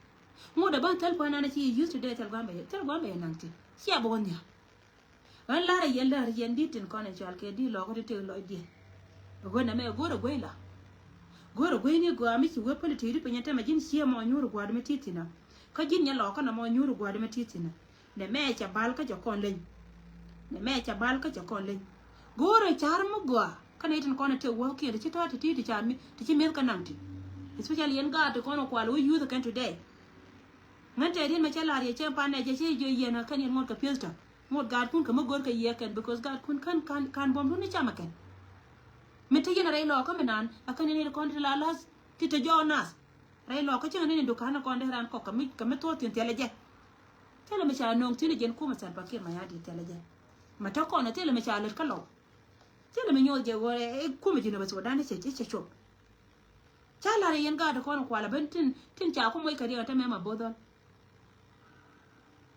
Ŋot ɛ bä thil puɔ̱ny nan ci yɛ use today thil gua̱a̱m bɛ thil gua̱a̱m bɛ yɛ naŋ thi̱n. Cia bä wä nhiam. Ɣän la̱rä yɛn la̱rä yɛn di̱t tin kɔn in cɔal kɛ di̱t lɔɔkä ti tëë lɔcdiɛn. Ɣän ɛmɛ go̱o̱rä guey la. Go̱o̱rä guey ni gɔaa mi ci wee päli ti̱i̱t piny ɛn tämɛ ji̱n ciee mɔ nyuur gua̱a̱r mi ti̱i̱t thi̱n ɔ. Kä ji̱n nyɛ lɔɔkä nɔmɔ nyuur gua̱a̱r mi ti̱i̱t thi̱n ɔ. Nɛ mɛ cɛ bal kä cɛ kɔn leny. Nɛ mɛ cɛ bal kä cɛ kɔn leny. Go̱o̱rä ca̱r mi gɔaa kä nɛ itin kɔn in tëë wäkiɛn ti ci tɔ̱ ti ti̱i̱t ti ca mi ti ci mi̱eth kä naŋ ti. Especially yɛn gaat ti kɔn in kual wä youth kɛn today. Ŋän tɛɛt yɛn mɛ cä la̱r yɛ cä pan nɛ jɛ cä jiö yɛn kä ni yɛn ŋuɔ̱t kɛ pi̱eth tɔ. Ŋot gaatkun kɛ mi go̱r kɛ yiëë kɛn because gaatkun kän kan kan buɔ̱mdun ni cam ɛ kɛn. Mi te yɛn a rɛy lɔɔkä mi naan a kän yɛn iri kɔn ti la la̱th ti te jɔɔk nath. Rɛy lɔɔkä cäŋ ni ni dukan kɔn dee ran kɔk kɛ mi kɛ mi thuɔ̱ɔ̱th thi̱n thiɛl ɛ jɛ. Thilɛ mi ca nööŋ thi̱n ɛ jɛn kumɛ Salva Kiir Mayardit thiɛl ɛ jɛ. Ma te kɔn ɛ thilɛ mi ca lät kä lɔw. Thilɛ mi nyoth jɛ ɣöö ɛ kumɛ ji̱n ɛ bɛ thuɔ̱ɔ̱dan i̱ cɛ i̱ cɛ cop. Ca la̱r yɛn gaat kɔn kualɛ ben tin tin ca ku moc kɛ riɛk ɛ te mɛmɛ bo̱o̱th ɔl.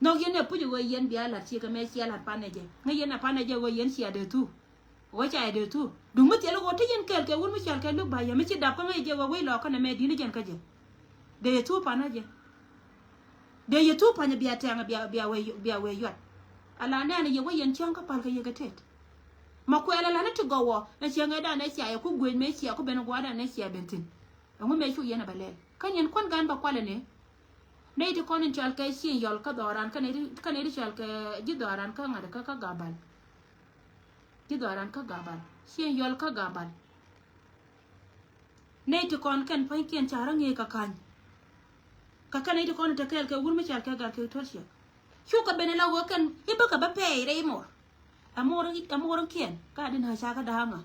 Nhɔk yɛn ɛ puc ɣöö yɛn bia la̱t ciek ɛmɛ cia la̱t pan ɛ jɛ ŋäc yɛn ɛ pan ɛ jɛ ɣöö yɛn cia dee thuk. Ɣöö ca yɛ dee thuk duŋ mi thiɛl ɣöö te yɛn kɛɛl kɛ wur mi cɔal kɛ luk ba yɛ mi ci dap kä ŋäc ɛ jɛ ɣöö wec lɔɔkä nɛmɛ di̱t ni jɛn kä jɛ. Dee yɛ thuk pan ɛ jɛ. Dee yɛ thuk pan ɛ bia tɛŋ bia bia wee bia wee yuat. Ala nɛɛn ɛ yɛ wec yɛn cäŋ kä pal kɛ yɛ kɛ tet. Ma kuɛɛl ala ni ti gɔwɔ ɛ ciɛ ŋäcdan ɛ cia yɛ ku guec mëë cia ku ben gua̱a̱dan ɛ cia ben thi̱n. Ɛŋu mëë cu yɛn ɛ bɛ lɛl kä yɛn kuän gan bɛ kualɛ ni. Nɛy ti kɔn in cɔal kɛ cieŋ yɔl kä dhɔran kä nɛy ti kä nɛy ti cɔal kɛ ji̱ dhɔran kä ŋa̱t kä kä gabal. Ji̱ dhɔran kä gabal cieŋ yɔl kä gabal. Nɛy ti kɔn kɛn pua̱nykiɛn ca rɔ ŋi̱i̱c kä ka̱ny. Kä kɛn nɛy ti kɔn in te kɛɛl kɛ wur mi cɔal kɛ gal kɛ tuɔl ciɛk. Cukɛ ben ila wä kɛn i̱ bäkɛ bä pɛɛy rɛy mor. Ɛ mor ɛ mor in kiɛn ka din ɣä ca kä da̱a̱ŋä.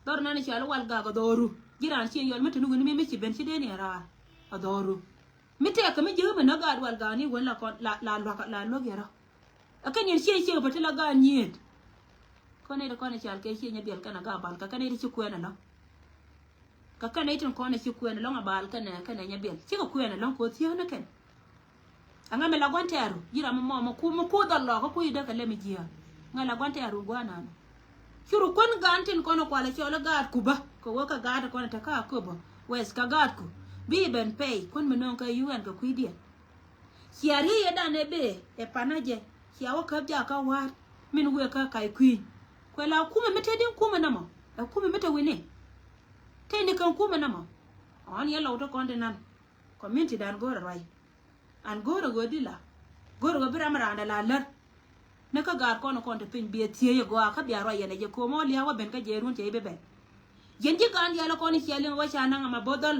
Dhɔr nan i̱ cɔal i̱ wal gak ɛ dhɔru ji̱ raan cieŋ yɔl mi te ni wi̱ni mi mi ci ben ci dee ni ɛ raar ɛ dhɔru. Mi tɛɛk kɛ mi jiäk mi nä gaat wal gak ni wen la kɔn la la luak la luäk yɛ rɔ. Ɛ kɛn yɛn cieŋ cieŋ bä ti la gaat nyiet. Kɔn nɛy ti kɔn i̱ cɔal kɛ cieŋ ɛ biɛl kɛn ɛ gaat bal kɛ kɛn nɛy ti ci kuɛn ɛlɔ. Kä kɛn i̱ tin kɔn ɛ ci kuɛn ɛlɔ̱ŋ a bal kɛn ɛ kɛn ɛ nyɛ biɛl cikɛ kuɛn ɛlɔ̱ŋ kɛ ɣöö thiäänä kɛn. Aŋa mi la gua̱n tɛɛru ji̱ ram mi mɔ mi ku mi ku dhɔl lɔɔkä ku i̱ däk kɛ lɛ mi jiääk. Ŋa la gua̱n tɛɛru gua̱n nanu. Curu kuän gaan tin kɔn ɛ kual ɛ cɔl ɛ gaat ku bä kɛ ɣöö kɛ gaat ɛ kɔn ɛ te kä a köpä wɛth kɛ gaat ku bi ben pɛy kuän mi nööŋ kɛ yuɛn kɛ kui̱diɛn. Cia riey ɛ dan ɛ bee ɛ panä jɛ cia wä käp jakä wa̱a̱t min wëë kä ka̱c kui̱ny. Kuɛ la kumɛ mi te di̱n kumɛ nɔmɔ ɛ kumɛ mi te wi̱ni. Te ni kɛn kumɛ nɔmɔ. Ɔn yɛ lɔw te kɔn ti nan. Community dan go̱o̱rɛ ruac. An go̱o̱rɛ ɣöö di la go̱o̱rɛ ɣöö bi ram randɛ la lär. Ni kä gaat kɔn kɔn te piny biɛ thiee yɛ gɔaa kä bia ruac yɛn ɛ jɛ ko̱o̱m ɔ lia̱a̱ wä ben kä jɛ run cɛ i̱ bi bɛn. Yɛn ji̱ gaan diaal kɔn i̱ cia liŋ wä ca naŋ ama bo̱th dhɔl.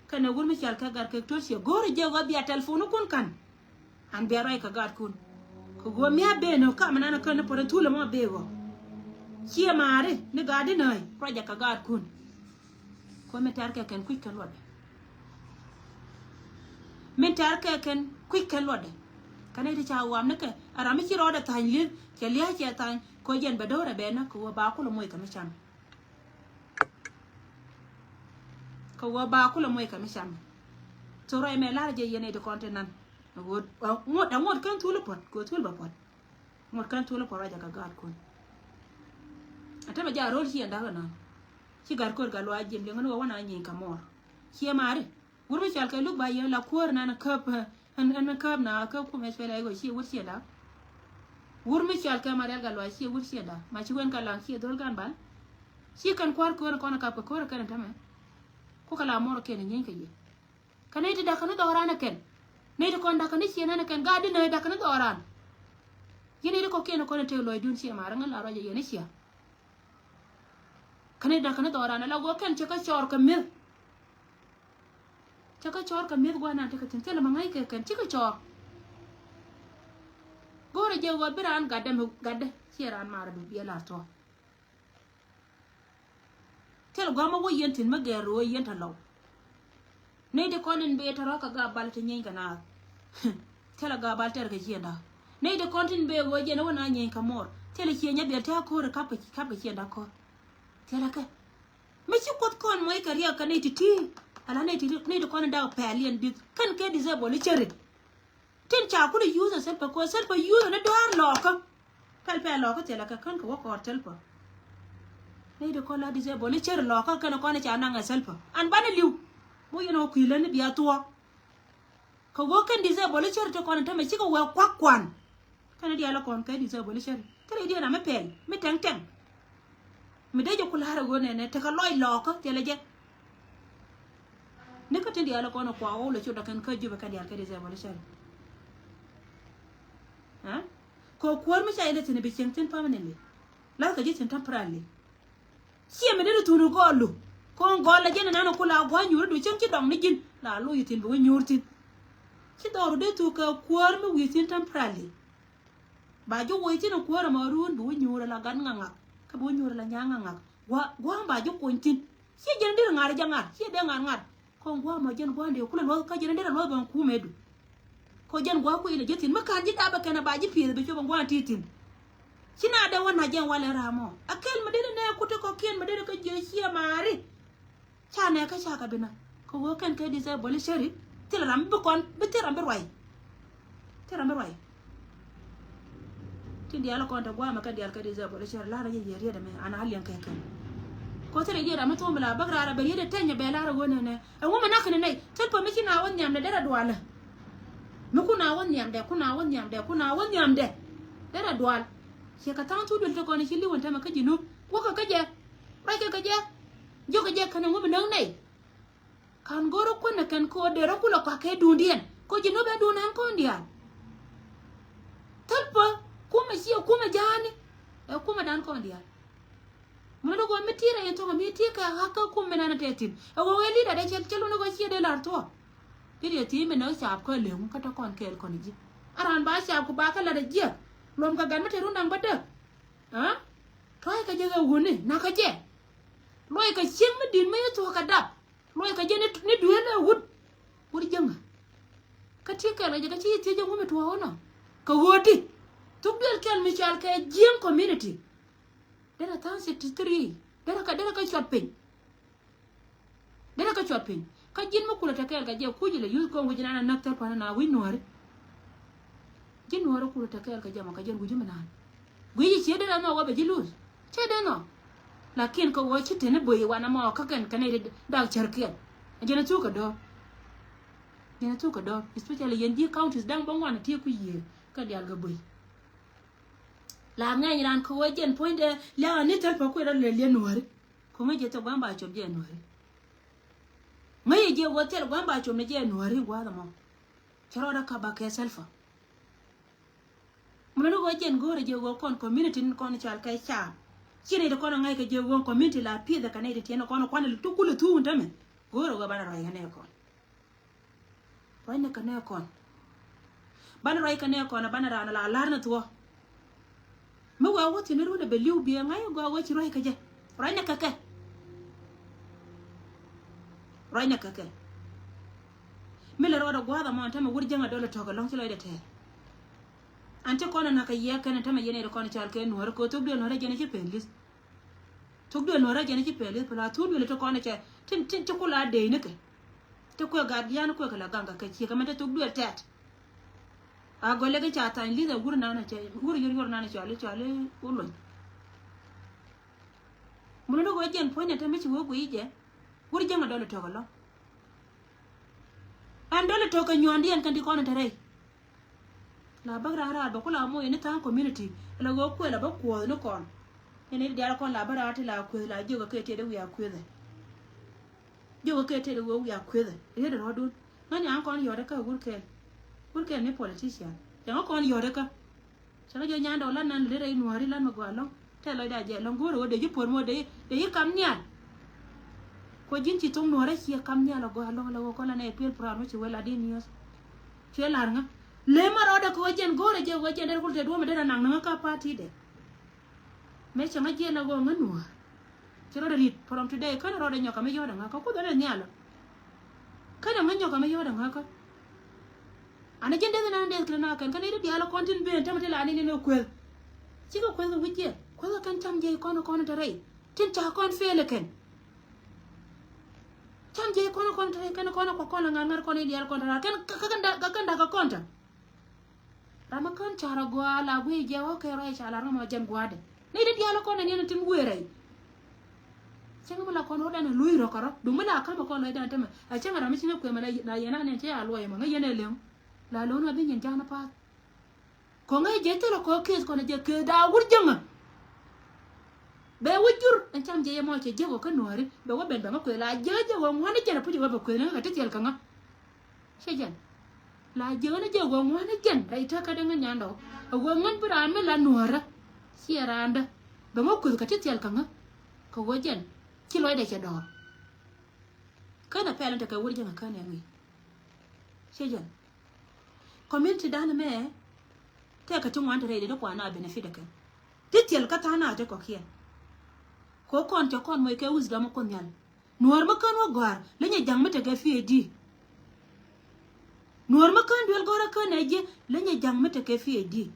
Kɛnɛ wur mi cal kɛ gat kɛ to̱r ciɛ go̱o̱rɛ jɛ ɣɔ̱ bia tɛlpon kun ka̱n. An bia ruac kɛ gaatkun. Kɛ ɣöö mi a ben ɔ kam nan kän ni puɔ̱t in thulɛ mɔ a bee ɣɔ̱. Ciɛ maari ni gaat di nääc ruacɛ kɛ gaatkun. Kɛ ɣöö min tɛ̈r kɛ kɛn kui̱c kɛn luɔtdɛ. Min tɛ̈r kɛ kɛn kui̱c kɛn luɔtdɛ. Kɛn i̱ ti ca ɣɔam ni kɛ a ram mi ci rɔɔdɛ tha̱ny li̱th cɛ lia̱a̱ cɛ tha̱ny kɛ ɣöö jɛn bɛ do̱rɛ bɛɛnä kɛ ɣöö ba kulɛ moc kɛ mi cam. Kɛ ɣöö ba kulɛ moc kɛ mi cam. Thok ruac mɛ la̱rä jɛ yɛn ɛ ti kɔn ti nan. Ɛ ŋot ɛ ŋot kɛn thul i̱ puɔ̱t kɛ ɣöö thul bɛ puɔ̱t. Ŋot kɛn thul i̱ puɔ̱t ruacɛ kɛ gaatkun. Ɛ tämɛ jɛ a ro̱l ci ɛn da̱k ɛnɔn. Ci gat ko̱r gat luaac jiɛm liŋä ni wä wä na nyieny kɛ muɔɔr. Ciɛ maari. Wur mi cɔal kɛ luk ba yɛn la kuäär nan käp ɛn ɛn käp na käp kum ɛ cuɛl ɛ ɣöö ciɛ wur ciɛ da̱k. Wur mi cɔal kɛ ma rial gat luaac ciɛ wur ciɛ da̱k ma ci wen kɛ laŋ ciɛ dhol gan bal. Ci kɛn kua̱r köör kɔn kap kɛ köör kɛn tämɛ. Ku kɛ la mɔr kɛn nyieeny kɛ yɛ. Kä nɛy ti da̱k kɛn dhɔran kɛn nɛy ti kɔn da̱k kɛn ciɛ nɛn kɛn gaat di nɛy da̱k kɛn dhɔran. Yɛn nɛy ti kɔkiɛn kɔn tëë lɔcdun ciɛ ma̱r ŋän la ruac yɛn ciɛ. Kä nɛy ti da̱k kɛn dhɔran ala guɔ kɛn cɛ kä cɔɔr kɛ mi̱th. Cä kä cɔɔr kɛ mi̱eth gua̱a̱r nan tekɛ thi̱n thilɛ ma ŋäc kɛ kɛn cikɛ cɔɔr. Go̱o̱rɛ jɛ ɣöö bi raan gatdɛ mi gatdɛ ciɛ raan marɛ du biɛ lar thuɔ̱k. Thilɛ gua̱a̱th mi wä yɛn thi̱n mi gɛɛr ɣöö yɛn tɛ lɔw. Nɛy ti kɔn in bëë tɛ rɔ̱ kɛ gaabal ti nyieeny kɛ naath. Thilɛ gaabal tɛr kɛ ciënda. Nɛy ti kɔn tin bëë ɣöö jɛn wä na nyieeny kɛ muɔr. Thilɛ ciëny a biɛl tɛ̈ ko̱r kap kɛ, kap kɛ ciënda kɔr. Thilɛ kɛ. Mi ci Kuoth kɔn muɔc kɛ riɛk kɛ nɛy ti ti. Ala nɛy ti, nɛy ti kɔn in dak pɛl yɛn di̱th. Kɛn kɛ disable i̱ cäri. Tin ca kulɛ use ɛ Salva Kiir, Salva use ni dɔ̱a̱r lɔɔkä. Pɛl pɛl lɔɔkä thilɛ kɛ kän kɛ wä kɔɔr Salva. Nɛy ti kɔn la disable ni cär lɔɔkä kɛn kɔn ca naŋ ɛ Salva. An banɛ li̱w. Bo yɛn ɔ kui̱ lä ni bia thuɔɔk. Kɛ ɣöö kɛn disable ni cär ti kɔn tämɛ cikɛ wee kuak kuan. Kɛn diaal kɔn kɛ disable ni cär. Thilɛ diɛn ram mi pɛl mi tɛŋ tɛŋ. Mi dee jɛ ku la̱r ɛ ɣöö nɛnɛ tekɛ lɔc lɔɔkä thilɛ jɛ. Ni kä tin diaal kɔn kua ɣɔw lɛ cot dɔ̱kɛn kä Jubɛ kɛn diaal kɛ disable cɛl. Ɛ? Kɛ kuäär mi ca ilɛ thi̱n bi cieŋ thi̱n permanently. La̱th kɛ ji̱ thi̱n temporarily. Ciɛ mi dee di thun gɔɔl lu. Kɔn gɔɔl lɛ jɛn ɛnan ku la gua̱a̱ nyuuri du cieŋ ci dɔŋ ni ji̱n. La lo̱c thi̱n bi wä nyuur thi̱n. Ci dhɔru dee thuk kɛ kuäär mi wi̱i̱ thi̱n temporarily. Ba ji̱ woc thi̱n kuäär ɛmɔ ruun bi wä nyuur ala gat ŋaŋak. Kä bi wä nyuur ala nyaŋ ŋaŋak. Gua̱a̱, gua̱a̱ ba ji̱ kony thi̱n. Ciɛ jɛn deri ŋa̱r jɛ ŋa̱r, ciɛ dee ŋa̱r ŋa̱r. Kɔn gua̱a̱ mɔ jɛn gua̱a̱ dee kulɛ luɔth kä jɛn deri luɔth bɛ kum ɛ du. Kɔ jɛn gua̱a̱ kui̱ lɛ jɛ thi̱n mi ka̱n ji̱ dapɛ kɛn a ba ji̱ pi̱eth bi cop ɛn gua̱a̱ ti thi̱n. Ci na dee wä na jɛn walɛ ram ɔ. A kɛl mi deri nɛ kuti kɔkiɛn mi deri kä jiɛ ciɛ maari. Ca nɛ kä ca kɛ bi na. Kɛ ɣöö kɛn kɛ disable cɛri. Thil ram bi kɔn, bi thil ram bi ruay. Thil ram bi ruay. Tin diaal kɔn te guamɛ kɛ diaal kɛ disable cɛri. Lar yɛ yɛ riet ɛmɛ, an a liɛŋ kɛ kɛn. Kɔ thil yɛ ram mi thom bi la bäk rar a bɛ riet ɛ tɛny ɛ bɛ lar ɛ ɣöö nɛnɛ. Ɛŋu mi nak kɛn nɛy, thil pä mi ci na wä nhiamdɛ derɛ dualɛ. Mi ku na wä nhiamdɛ, ku na wä nhiamdɛ, ku na wä nhiamdɛ. Derɛ dual. Ciɛ kɛ tha̱a̱ŋ thuk duël te kɔn ci li̱w ɛn tämɛ kä ji̱ nup. Wäkɛ kä jɛ. Ruackɛ kä jɛ. Jiökɛ jɛ kɛn ɛŋu bi näk nɛy. Ka̱n go̱rä kuänɛ kɛn ko̱ derä kulɛ kɔakɛ duundiɛn. Ko̱ ji̱ nöp ɛ duun ɛn kɔn diaal. Thäl pä kumɛ ciɛ kumɛ ja̱a̱ni. Ɛ kumɛ dan kɔn diaal. Mun ni go̱o̱r mi ti̱i̱ rɛy ɛn thɔŋ mi ti̱i̱ kɛ ɣa̱k kä kum mi nan ɛ tɛth thi̱n. Ɛ ɣöö ɛ li̱dɛ dee cɛl cɛl wun ni go̱o̱r ciɛ dee la̱r thuɔ̱k. Li̱dɛ thi̱i̱ mi nɛ caap kä leŋ kä te kɔn kɛɛl kɔn ji̱. A raan ba caap ku ba kä la̱t ɛ jiɛk. Luɔm kɛ gat mi te run da̱ŋ bädäk. Aa? Tɔ̱ɔ̱c kɛ jɛ ɣɛ wuni nakä jɛ. Luɔc kɛ cieŋ mi di̱t mi ci thuɔ̱k kɛ dap. Luɔc kɛ jɛ ni, ni dueelɛ wut. Wut jiäŋä. Kä ti kɛl kɛ jɛ kä ci thiec jɛ ŋumi tuɔɔk inɔ. Kɛ ɣöödi. Thuk duel kɛl mi cɔal kɛ Jiäŋ community. Derɛ tha̱a̱ŋ sixty three. Derɛ kä, derɛ kä cuɔt piny. Derɛ kä cuɔt piny. Kä ji̱n mi kulɛ te kɛɛl kɛ jɛ kuc ilɛ yuth kɔn wi̱c inan a näk thil pan na wi̱c nuääri. Ji̱ nuɔɔri kulɛ te kɛɛl kɛ jɛ mɔ kɛ jɛn wi̱c mi naan. Guic i̱ ciɛ derɛ mɔ wä bɛ ji̱ luth. Ciɛ derɛ nɔ. Lakin kɛ wä ci teni böi wanɛ mɔ kä kɛn kɛn i̱ dak cärkiɛn. Jɛn a thuk kɛ dɔ̱r. Jɛn a thuk kɛ dɔ̱r. Especially yɛn ji̱ counties da̱ŋ bä ŋuan a tiek ku yiëë kɛ diaal kɛ böi. La ŋɛny ran kɛ wä jɛn puɔ̱nydɛ liaŋ a ni thil pä kuɛ rɔ lɛ liɛ nuääri. Kɛ ŋäc jɛ thil gua̱a̱m ba cop jɛ nuääri. Ŋäc jɛ wä thil gua̱a̱m ba cop ni jɛ nuääri gua̱a̱th ɛmɔ. Cɛ rɔɔdɛ ka ba kɛ thil pä. Mun ni ɣöö jɛn go̱o̱rɛ jɛ ɣöö kɔn community ni kɔn cal kɛ caap. Ci nɛy ti kɔn a ŋa̱c kɛ jɛ ɣöö community la pieth ɛ kɛ nɛy ti tiɛn kɔn kuan tuk kulɛ thuun tämɛ. Go̱o̱rɛ ɣöö banɛ ruac kɛ nɛy kɔn. Ruac ni kɛ nɛy kɔn. Banɛ ruac kɛ nɛy kɔn banɛ raan la lar ni thuɔ. Mi wee wä thi̱n ni run ɛ bɛ li̱w biɛ ŋa̱c ɣöö wä ci ruac kɛ jɛ. Ruac ni kɛ kɛ. Ruac ni kɛ kɛ. Mi lɛ rɔɔdɛ gua̱a̱th ɛmɔ ɛn tämɛ wur jäŋ a dɔl ɛ tɔ̱k ɛlɔ̱ŋ ci lɔcdɛ tɛɛr. An ti kɔn ɛ na̱k kɛ yiɛk kɛn ɛ tämɛ yɛn ɛ ti kɔn ɛ cal kɛ nuɔ̱ɔ̱rä kɛ thok duël nuɔ̱ɔ̱rä jɛn ɛ ci pɛn li̱th. Thok duël nuɔ̱ɔ̱rä jɛn ɛ ci pɛn li̱th pɛ la thok duël ɛ ti kɔn ɛ cɛ tin tin ti kula dee ni kɛ. Ti kuɛ gat yan kuɛ kɛ la gaŋ kɛ kɛ ciɛ kɛ mɛn ti thok duël tɛt. A gɔlɛ kɛ ca thany li̱th ɛ wur nan ɛ cɛ wur yor yor nan ɛ cɔali cɔali wur luny. Mun ni ɣöö jɛn puɔ̱ny ni te mi ci wee guiy jɛ. Wur jäŋ a dɔl i̱ tɔk ɛlɔ̱ŋ. Ɛn dɔl i̱ tɔk kɛ nyuɔ̱ɔ̱ndiɛn kɛn ti kɔn in te rɛy. La bäk raar raar bɛ ku la moc ni tha̱a̱ŋ community. Ala ɣöö kuël a bä kuɔ̱ɔ̱th ni kɔn. Ni ni diaal kɔn la bä raar ti la kuëth la jiök kɛ tëë di wiaa kuëthɛ. Jiök kɛ tëë di ɣöö wiaa kuëthɛ. Riet rɔɔdun. Ŋäni an kɔn yɔ̱ɔ̱t kä wur kɛl. Wur kɛl ni politician. Cɛ ŋä kɔn yɔ̱ɔ̱t kä. Cɛ kä jɛ nyan dɔk lan nan lɛ rɛy nuɔ̱ɔ̱ri lan mɛ gɔaa lɔ̱ŋ. Tɛ lɔcda jɛ lɔ̱ŋ go̱o̱rɛ wä dee ji̱ puɔ̱r mɔ dee, dee ji̱ kam nhial. Kuɔ ji̱n ci thoŋ nuɔ̱ɔ̱rä ciɛ kam nhial a gɔaa lɔ̱ŋ la wä kɔn la nɛ piɛl proud mɛ ci wee la di news. Cuɛ lar ŋä. Lem a rɔɔdɛ kɛ ɣöö jɛn go̱o̱rɛ jɛ ɣöö jɛn derɛ kul tɛ duɔ̱ɔ̱mɛ derɛ naŋ ni ŋä ka party dɛ. Mëë cɛ ŋä jiɛn a ɣöö ŋä nuäär. Ci rɔɔdɛ ri̱t from today känɛ rɔɔdɛ nyɔk kɛ mi yɔ̱ɔ̱dɛ ŋä kä kuoth ɛn ɛ nhial. Känɛ ŋä nyɔk kɛ mi yɔ̱ɔ̱dɛ ŋä kä. Anɛ jɛn deth ɛn an deth kɛ na kɛn känɛ i̱ ti diaal kɔn tin ben tämɛ ti la ni ni ni kueth. Cikɛ kueth kɛ wi̱c jɛ kueth kɛ kɛn cam jɛ kɔn kɔn te rɛy. Tin ca kɔn fail kɛn. Cam jɛ kɔn kɔn te rɛy kɛn kɔn kɔ kɔn la ŋa̱r ŋa̱r kɔn i̱ diaal kɔn te rɛy kɛn kɛ kɛn dak kɛ kɔn te. Ram mi kän carɛ gɔaa la guiy jɛ wä kɛ rɔy ca la ram a jɛn gua̱a̱dɛ. Ni di diaal kɔn ni ni tim guiy rɛy. Cäŋ mi la kɔn wä dan luy rɔ kärɔ. Dum mi la kam kɔn lɔy dan tɛmɛ. A cäŋ ram mi ci ni kuɛ mɛ la yɛn a ni cɛ a luɔy mɛ ŋä yɛn ɛ lem. La lo̱n a bi nyin ja̱a̱n a path. Kɔŋ ɛ jɛ thilɛ kɔ kes kɔn ɛ jɛ kes daa wur jäŋä. Bɛ wä jur ɛn cam jɛ yɛ mɔ cɛ jek wä kä nuääri bɛ wä ben bɛ ŋä kueth la jek jɛ wä ŋuani jɛn a puc wä bɛ kueth ni ŋä kɛ ti thiɛl kä ŋä. Cɛ jɛn la jek ni jɛ wä ŋuani jɛn rɛy tä kä dee ŋä nyandɔ. A wä ŋän bi raan mi la nuäärä ciɛ raandä bɛ ŋä kueth kɛ ti thiɛl kä ŋä. Kɛ wä jɛn ci lɔcdɛ cɛ dɔɔr. Känɛ pɛl in tekɛ wur jäŋä känɛ ŋi̱i̱c. Cɛ jɛn community dan mɛ. Tɛkɛ ti ŋuan ti rɛy di di kuan a benefit kɛ ti thiɛl kä tha̱a̱ŋ a ti kɔkiɛn. Ko kɔn cɛ kɔn moc kɛ wisdom kun nhial. Nuɔr mi kän wä gɔ̱a̱r leny a ja̱ŋ mi tekɛ P H D. Nuɔr mi kän duel gɔ̱rä kän ɛ ji̱ leny a ja̱ŋ mi tekɛ P H D.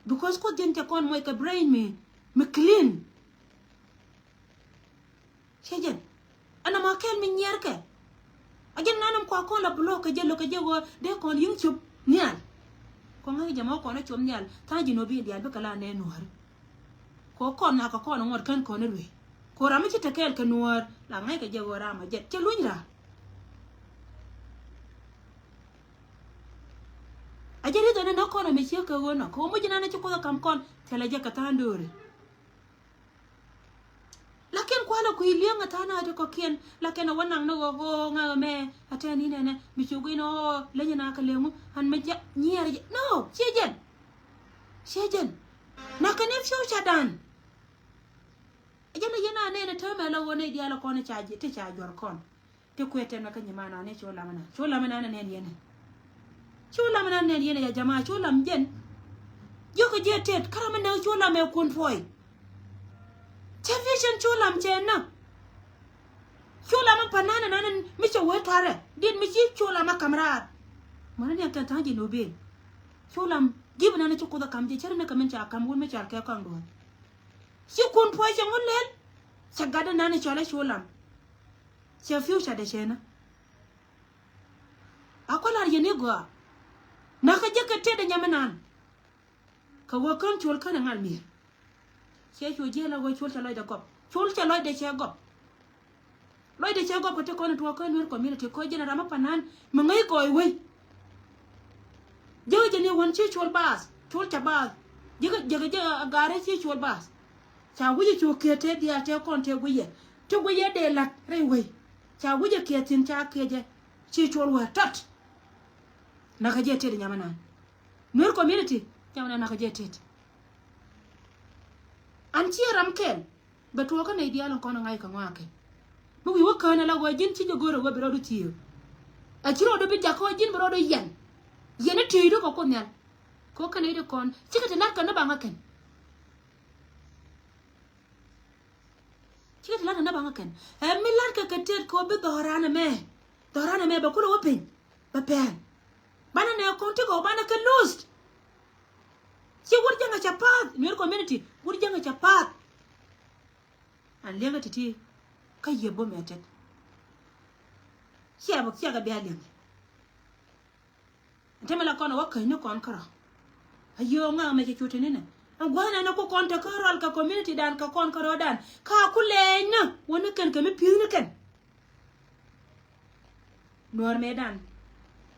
Because kuoth jɛn cɛ kɔn moc kɛ brain mi mi clean. Cɛ jɛn ɛn ɛmɔ kɛl mi nyiɛrkɛ. A jɛn nan ɛm kua kɔn la block kɛ jɛ lo̱k kɛ jɛ ɣöö dee kɔn yi̱ŋ cop nhial. Kɔn ŋäc jɛ mɔ kɔn ɛ cop nhial tha̱a̱ŋ ji̱ nɔ bi diaal bikɛ la nɛ nuääri. Kɔ kɔn na kɛ kɔn ŋuɔt kän kɔn ɛ luee. Kɔ ram mi ci te kɛɛl kɛ nuäär la ŋäc kɛ jɛ ɣöö ram a jɛt cɛ luny raa. A jɛ ri dhɔn ɛn ɛ kɔn ɛ mi ciek kɛ ɣöö nɔ kɛ ɣöö muc nan ɛ ci kuoth ɛ kam kɔn thilɛ jɛ kɛ tha̱a̱ŋ do̱ri. Lakin kualɛ kui̱ li̱eŋ a tha̱a̱ŋ a ti kɔ̱kiɛn lakin a wä naŋ ni ɣɔk ɣɔk ŋa̱k ɛmɛ a tɛn ni nɛnɛ mi ci gui̱n ɣɔk leny na kɛ leŋu an mi jɛ nyiɛɛr jɛ no ciɛ jɛn. Ciɛ jɛn na kɛ ni future dan. Jɛn a yɛn a nɛn a täämɛ la ɣöö nɛy diaal a kɔn ti ca juɔr kɔn. Ti kuɛ tɛmɛ kä nyiman ani cu lam inan cu lam inan anɛn yɛn. Cu lam inan anɛn yɛn ya jama cu lam jɛn. Jiökɛ jiɛ tet kä ram inɛ cu lam ɛ kun puɔy. Cɛ vision cu lam cɛ na. Cu lam in panan inan mi cɛ wee tarɛ dit mi ci cu lam a kam raar. Mɔni ni a kɛn tha̱a̱ŋ ji̱ nubin. Cu lam ji̱ bi nan ci kuth a kam ji̱ cɛ ri ni kɛ min ca kam wun mi cal kɛ kɔŋ duɔ̱ɔ̱r. Ci kun puɔy cɛ ŋun lel. Cɛ gat inan cɔl a cu lam. Cɛ future dɛ cɛ na. A kɔ lar yɛn i̱ gɔaa. Nakä jek kɛ tëëdɛ nyam inan. Kɛ ɣöö kän col kän ɛ ŋal mi̱er. Cɛ cu jiɛl a ɣöö col cɛ lɔcdɛ gɔp col cɛ lɔcdɛ cɛ gɔp. Lɔcdɛ cɛ gɔp kɛ ti kɔn ɛ tuɔɔk kä Nuer community kɔ jɛn ɛ ram mi panan mi ŋäc gɔɔy wei. Jek jɛ ni wän ci col baath col cɛ baath. Jek jɛ a gaarɛ ci col baath. Ca wi̱cɛ cu kiɛ tëë diaal tëë kɔn tëë guiyɛ ti guiyɛ dee la̱t rɛy wei. Ca wi̱cɛ kiɛ thi̱n ca kiɛ jɛ ci col wä tɔt. Nakä jɛ tet nyam inan. Nuer community nyam inan nakä jɛ tet. An ciɛ ram kɛl bɛ tuɔɔkä nɛy diaal in kɔn in ŋa̱c kɛ ŋɔakɛ. Mi wi̱i̱ wä kään ala ɣöö ji̱n ci jɛ go̱o̱r ɛ ɣöö bi rɔɔdu thiëëk. A ci rɔɔdu bi jakä ɣöö ji̱n bi rɔɔdu yɛn. Yɛn i̱ tieydu kɛ Kuoth Nhial. Kɛ ɣöö kɛn nɛy di kɔn cikɛ ti la̱t kɛ ni baŋä kɛn. Cikɛ ti la̱t kɛ ni baŋä kɛn ɛ mi la̱t kɛ kɛ tet kɛ ɣöö bi dhɔran ɛmɛ. Dhɔran ɛmɛ bɛ kulɛ wä piny bɛ pɛn. Banɛ nɛ kɔn ti kɛ ɣöö banɛ kɛ lost. Ci wur jäŋɛ cɛ path Nuer community wur jäŋɛ cɛ path. An liɛŋɛ ti̱ti̱ kä yiëë bo̱mɛ tet. Ciɛ bä ciɛ kɛ bia liɛŋɛ. Ɛn te mɛ la kɔn ɛ wä käny ni kɔn kärɔ. A yio̱o̱ ŋa̱k mɛ cɛ cu te ni nɛ. Ɛn gua̱a̱th nɛn ɛ ku kɔn te kä rual kɛ community dan kɛ kɔn kärɔɔdan ka ku lɛɛny ni wä ni kɛn kɛ mi pi̱i̱th ni kɛn. Nuäär mëëdan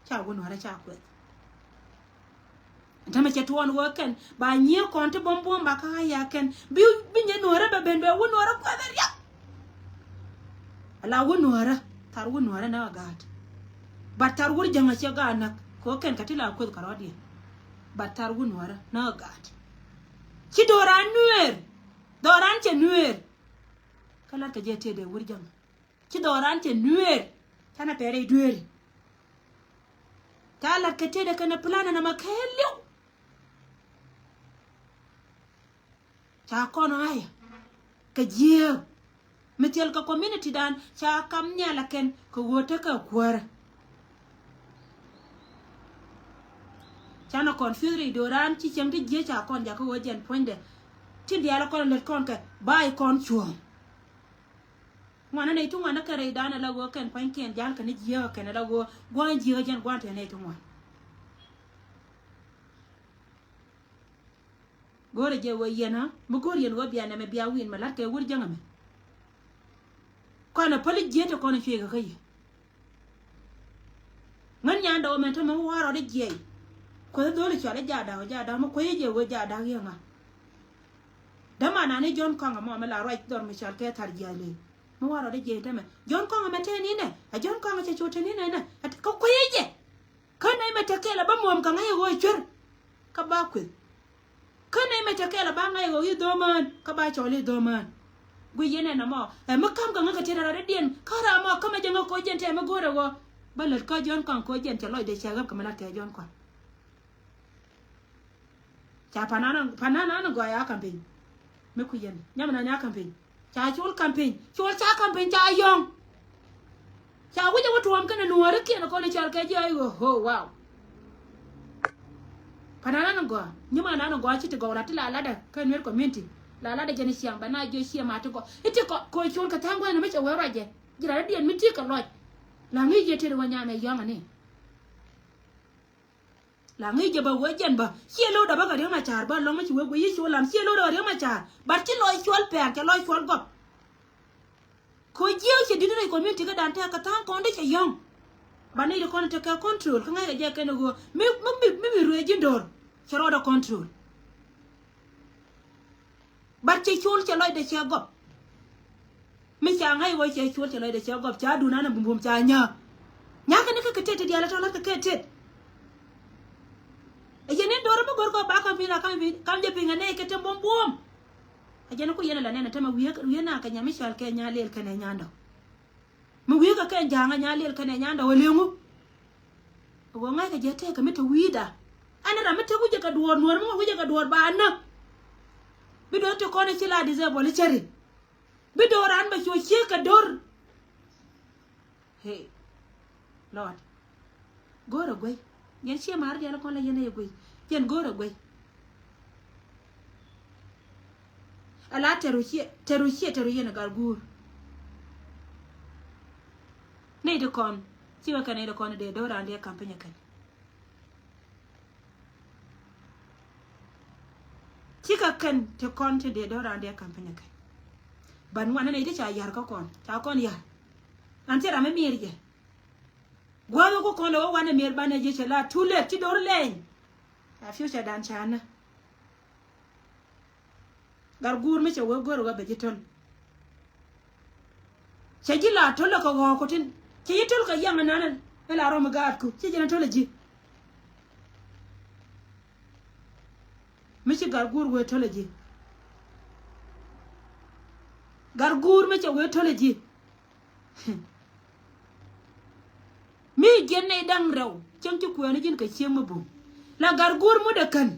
ca wä nuäärä ca kuɛth. Tämɛ cɛ tuɔɔn wä kɛn ba nyiee kɔn ti buɔ̱m buɔ̱m ba kä ɣa̱c ya kɛn bi bi nyɛ nuäärä bɛ ben bɛ wä nuäärä kuɛth ɛ riak. Ala wä nuäärä thar wä nuäärä näk a gaat. Bat thar wä jäŋä cɛ gaat näk kɛ wä kɛn kä ti la kuɛth kɛ rɔ̱diɛn. Bat thar wä nuäärä näk a gaat. Ci do̱ran nuëër do̱ran cɛ nuëër. Kä lat kɛ jɛ tëë dee wä jäŋä. Ci dhɔran cɛ nuëër canɛ pɛrɛ i̱ dueeri. Ca lat kɛ tetdɛ kɛnɛ plan ɛn ɛmɛ kɛɛliw. Ca kɔn ɣa̱yä kɛ jiääk mi thil kɛ community dan ca kam nhial ɛ kɛn kɛ ɣöö tekɛ kuäärä. Canɛ confuse rɛy do̱ran ci cieŋ ti jiääk ca kɔn jakä ɣöö jɛn puɔ̱nydɛ tin diaal ɛ kɔn lät kɔn kɛ ba̱a̱ i̱ kɔn cuɔ̱ɔ̱ŋ. Ŋuanä nɛy ti ŋuanä kɛn rɛy da̱a̱n ala ɣöö kɛn pua̱nykiɛn ja̱l kɛn jiääk kɛn ala ɣöö gua̱a̱n jiääk jɛn gua̱a̱n te nɛy ti ŋuan. Go̱o̱rä jɛ ɣöö yɛn ɣä mi go̱o̱r yɛn ɣöö bia nɛmɛ bia wi̱i̱n mɛ la̱t kɛ wur jäŋä mɛ. Kɔn a päli jiääk ti kɔn a cuëëk kä yɛ. Ŋän nyan dɔw mɛn tämɛ mi wa̱a̱ rɔɔdɛ jiɛc. Kueth dho̱li cual i̱ jaak da̱k jaak da̱k mi kuec i̱ jɛ wee jaak da̱k yɛ ŋa. Däman ani John Kɔŋ ɛmɔ mi la ruac dhɔr mi cual kɛ thar jiac lëë. Mi wa̱a̱ rɔɔdɛ jiɛc tämɛ John Kɔŋ ɛmɛ tɛn inɛ a John Kɔŋ ɛ cɛ cu tɛn inɛ nɛ a kä kuec i̱ jɛ. Kä nɛy mɛ te kɛl a bä muɔ̱ɔ̱m kɛ ŋäc ɛ ɣöö cuer. Kä ba kueth. Kä nɛy mɛ te kɛl a ba ŋa̱c ɣöö i̱ dho̱o̱mään kä ba cɔl i̱ dho̱o̱mään. Guic yɛn ɛn ɛmɔ ɛ mi ka̱m kɛ ŋäk kɛ tiɛt rɔɔdɛ diɛn kä ram mɔ kä mɛ jɛ ŋäk koc jɛn tɛm mi go̱o̱rɛ ɣöö bä lät kä John Kɔaŋ koc jɛn cɛ lɔcdɛ cɛ ɣäp kɛ mi lat kɛ John Kɔaŋ. Ca panan panan an gɔaa ya campaign. Mi kui̱ yɛn nyam nan ya campaign. Ca col campaign col ca campaign ca yɔ̱ŋ. Ca wi̱cɛ wä tuɔɔm kɛnɛ nuɔɔri kiɛn kɔn i̱ cɔl kɛ jiɛ i̱ ɣöö ho wow. Panan an gɔaa nyima nan gɔaa ci ti gɔw la ti la ladɛ kä nuer community. La ladɛ jɛn i̱ ciaŋ bɛ na jiɔ ciɛ ma ti gɔw i̱ ti kɔ koc col kɛ tha̱a̱ŋ gua̱n mi cɛ wee ruacɛ. Ji̱ rat i̱ diɛn mi ti kɛ lɔc. La ŋi̱i̱c yɛ tëë wä nyam ɛ yɔ̱ŋ ani. La ŋi̱i̱c jɛ bä wee jɛn bä ciɛ lo̱o̱dɛ bä kɛ Riek Machar bä lɔ̱ŋ mi ci wee guiy i̱ col lam ciɛ lo̱o̱dɛ bä Riek Machar. But ci lɔc cuɔl pɛɛr cɛ lɔc cuɔl gɔp. Ko jiääk cɛ di̱t rɛy community kädan tɛk kɛ tha̱a̱ŋ kɔn di cɛ yɔ̱ŋ. Ba nɛy di kɔn tekɛ control kä ŋa̱ckɛ jɛ kɛn ɛ ɣöö mi mi mi mi ruëë ji̱n do̱r cɛ rɔɔdɛ control. But cɛ col cɛ lɔcdɛ cɛ gɔp. Mi ca ŋa̱c ɣöö cɛ col cɛ lɔcdɛ cɛ gɔp ca duun an a bumbum ca nyääk. Nyääk kɛn kä kɛ tet ti diaal a tɔ̱ la̱t kɛ kɛ tet. Ɛ yɛn in do̱r mi go̱r kɔ ba kam piny la kam piny kam jɛ piny ɛ nɛy kɛ te bumbum. A jɛn ku yɛn ala nɛn a tämɛ wi̱i̱ wi̱i̱ na kɛ nyam mi cɔal kɛ Nyalel kɛnɛ Nyandɔ. Mi wi̱i̱ kɛ kɛn ja̱a̱ŋ a Nyalel kɛnɛ Nyandɔ wä leŋu. Wä ŋa̱ckɛ jɛ tɛkɛ mi te wi̱i̱da. Ɛn ram mi te wi̱cɛ kɛ duɔɔr nuɔr mi wä wi̱cɛ kɛ duɔɔr ba nä. Bi do̱r ti kɔn i̱ ci la disable i̱ cäri. Bi do̱r an bɛ cuɔ ciek kɛ do̱r. Hey, Lord. Go̱o̱rä guey. Yɛn ciɛ ma̱a̱r diaal kɔn la yɛn ɛ guey. Yɛn go̱o̱rä guey. Ala tɛru ciɛ tɛru ciɛ tɛru yɛn ɛ gat guur. Nɛy ti kɔn cikɛ kɛn nɛy ti kɔn dee do̱ran dee ka̱m piny ɛ kɛn. Cikɛ kɛn ti kɔn ti dee do̱ran dee ka̱m piny ɛ kɛn. Ban wanɛ nɛy ti ca ya̱r kä kɔn ca kɔn ya̱r. An ti ram mi mi̱i̱r jɛ. Gua̱a̱th wä ku kɔn lɛ wä wanɛ mi̱i̱r banɛ ji̱ cɛ la too late ci do̱r lɛny. A future dan ca nä. Gat guur mi cɛ wee go̱r wä bɛ ji̱ töl. Cɛ ji̱ la töl kɛ ɣɔɔk ku tin cɛ ji̱ töl kɛ yaŋ anan. Ɛ la rɔm mi gaatku ci ji̱n töl ɛ ji̱. Mi ci gat guur wee töl ɛ ji̱. Gat guur mi cɛ wee töl ɛ ji̱. Mi jiɛn nɛy da̱ŋ rɛw cäŋ ci kuɛɛni ji̱n kɛ cieŋ mi bum. La gat guur mut ɛ kän.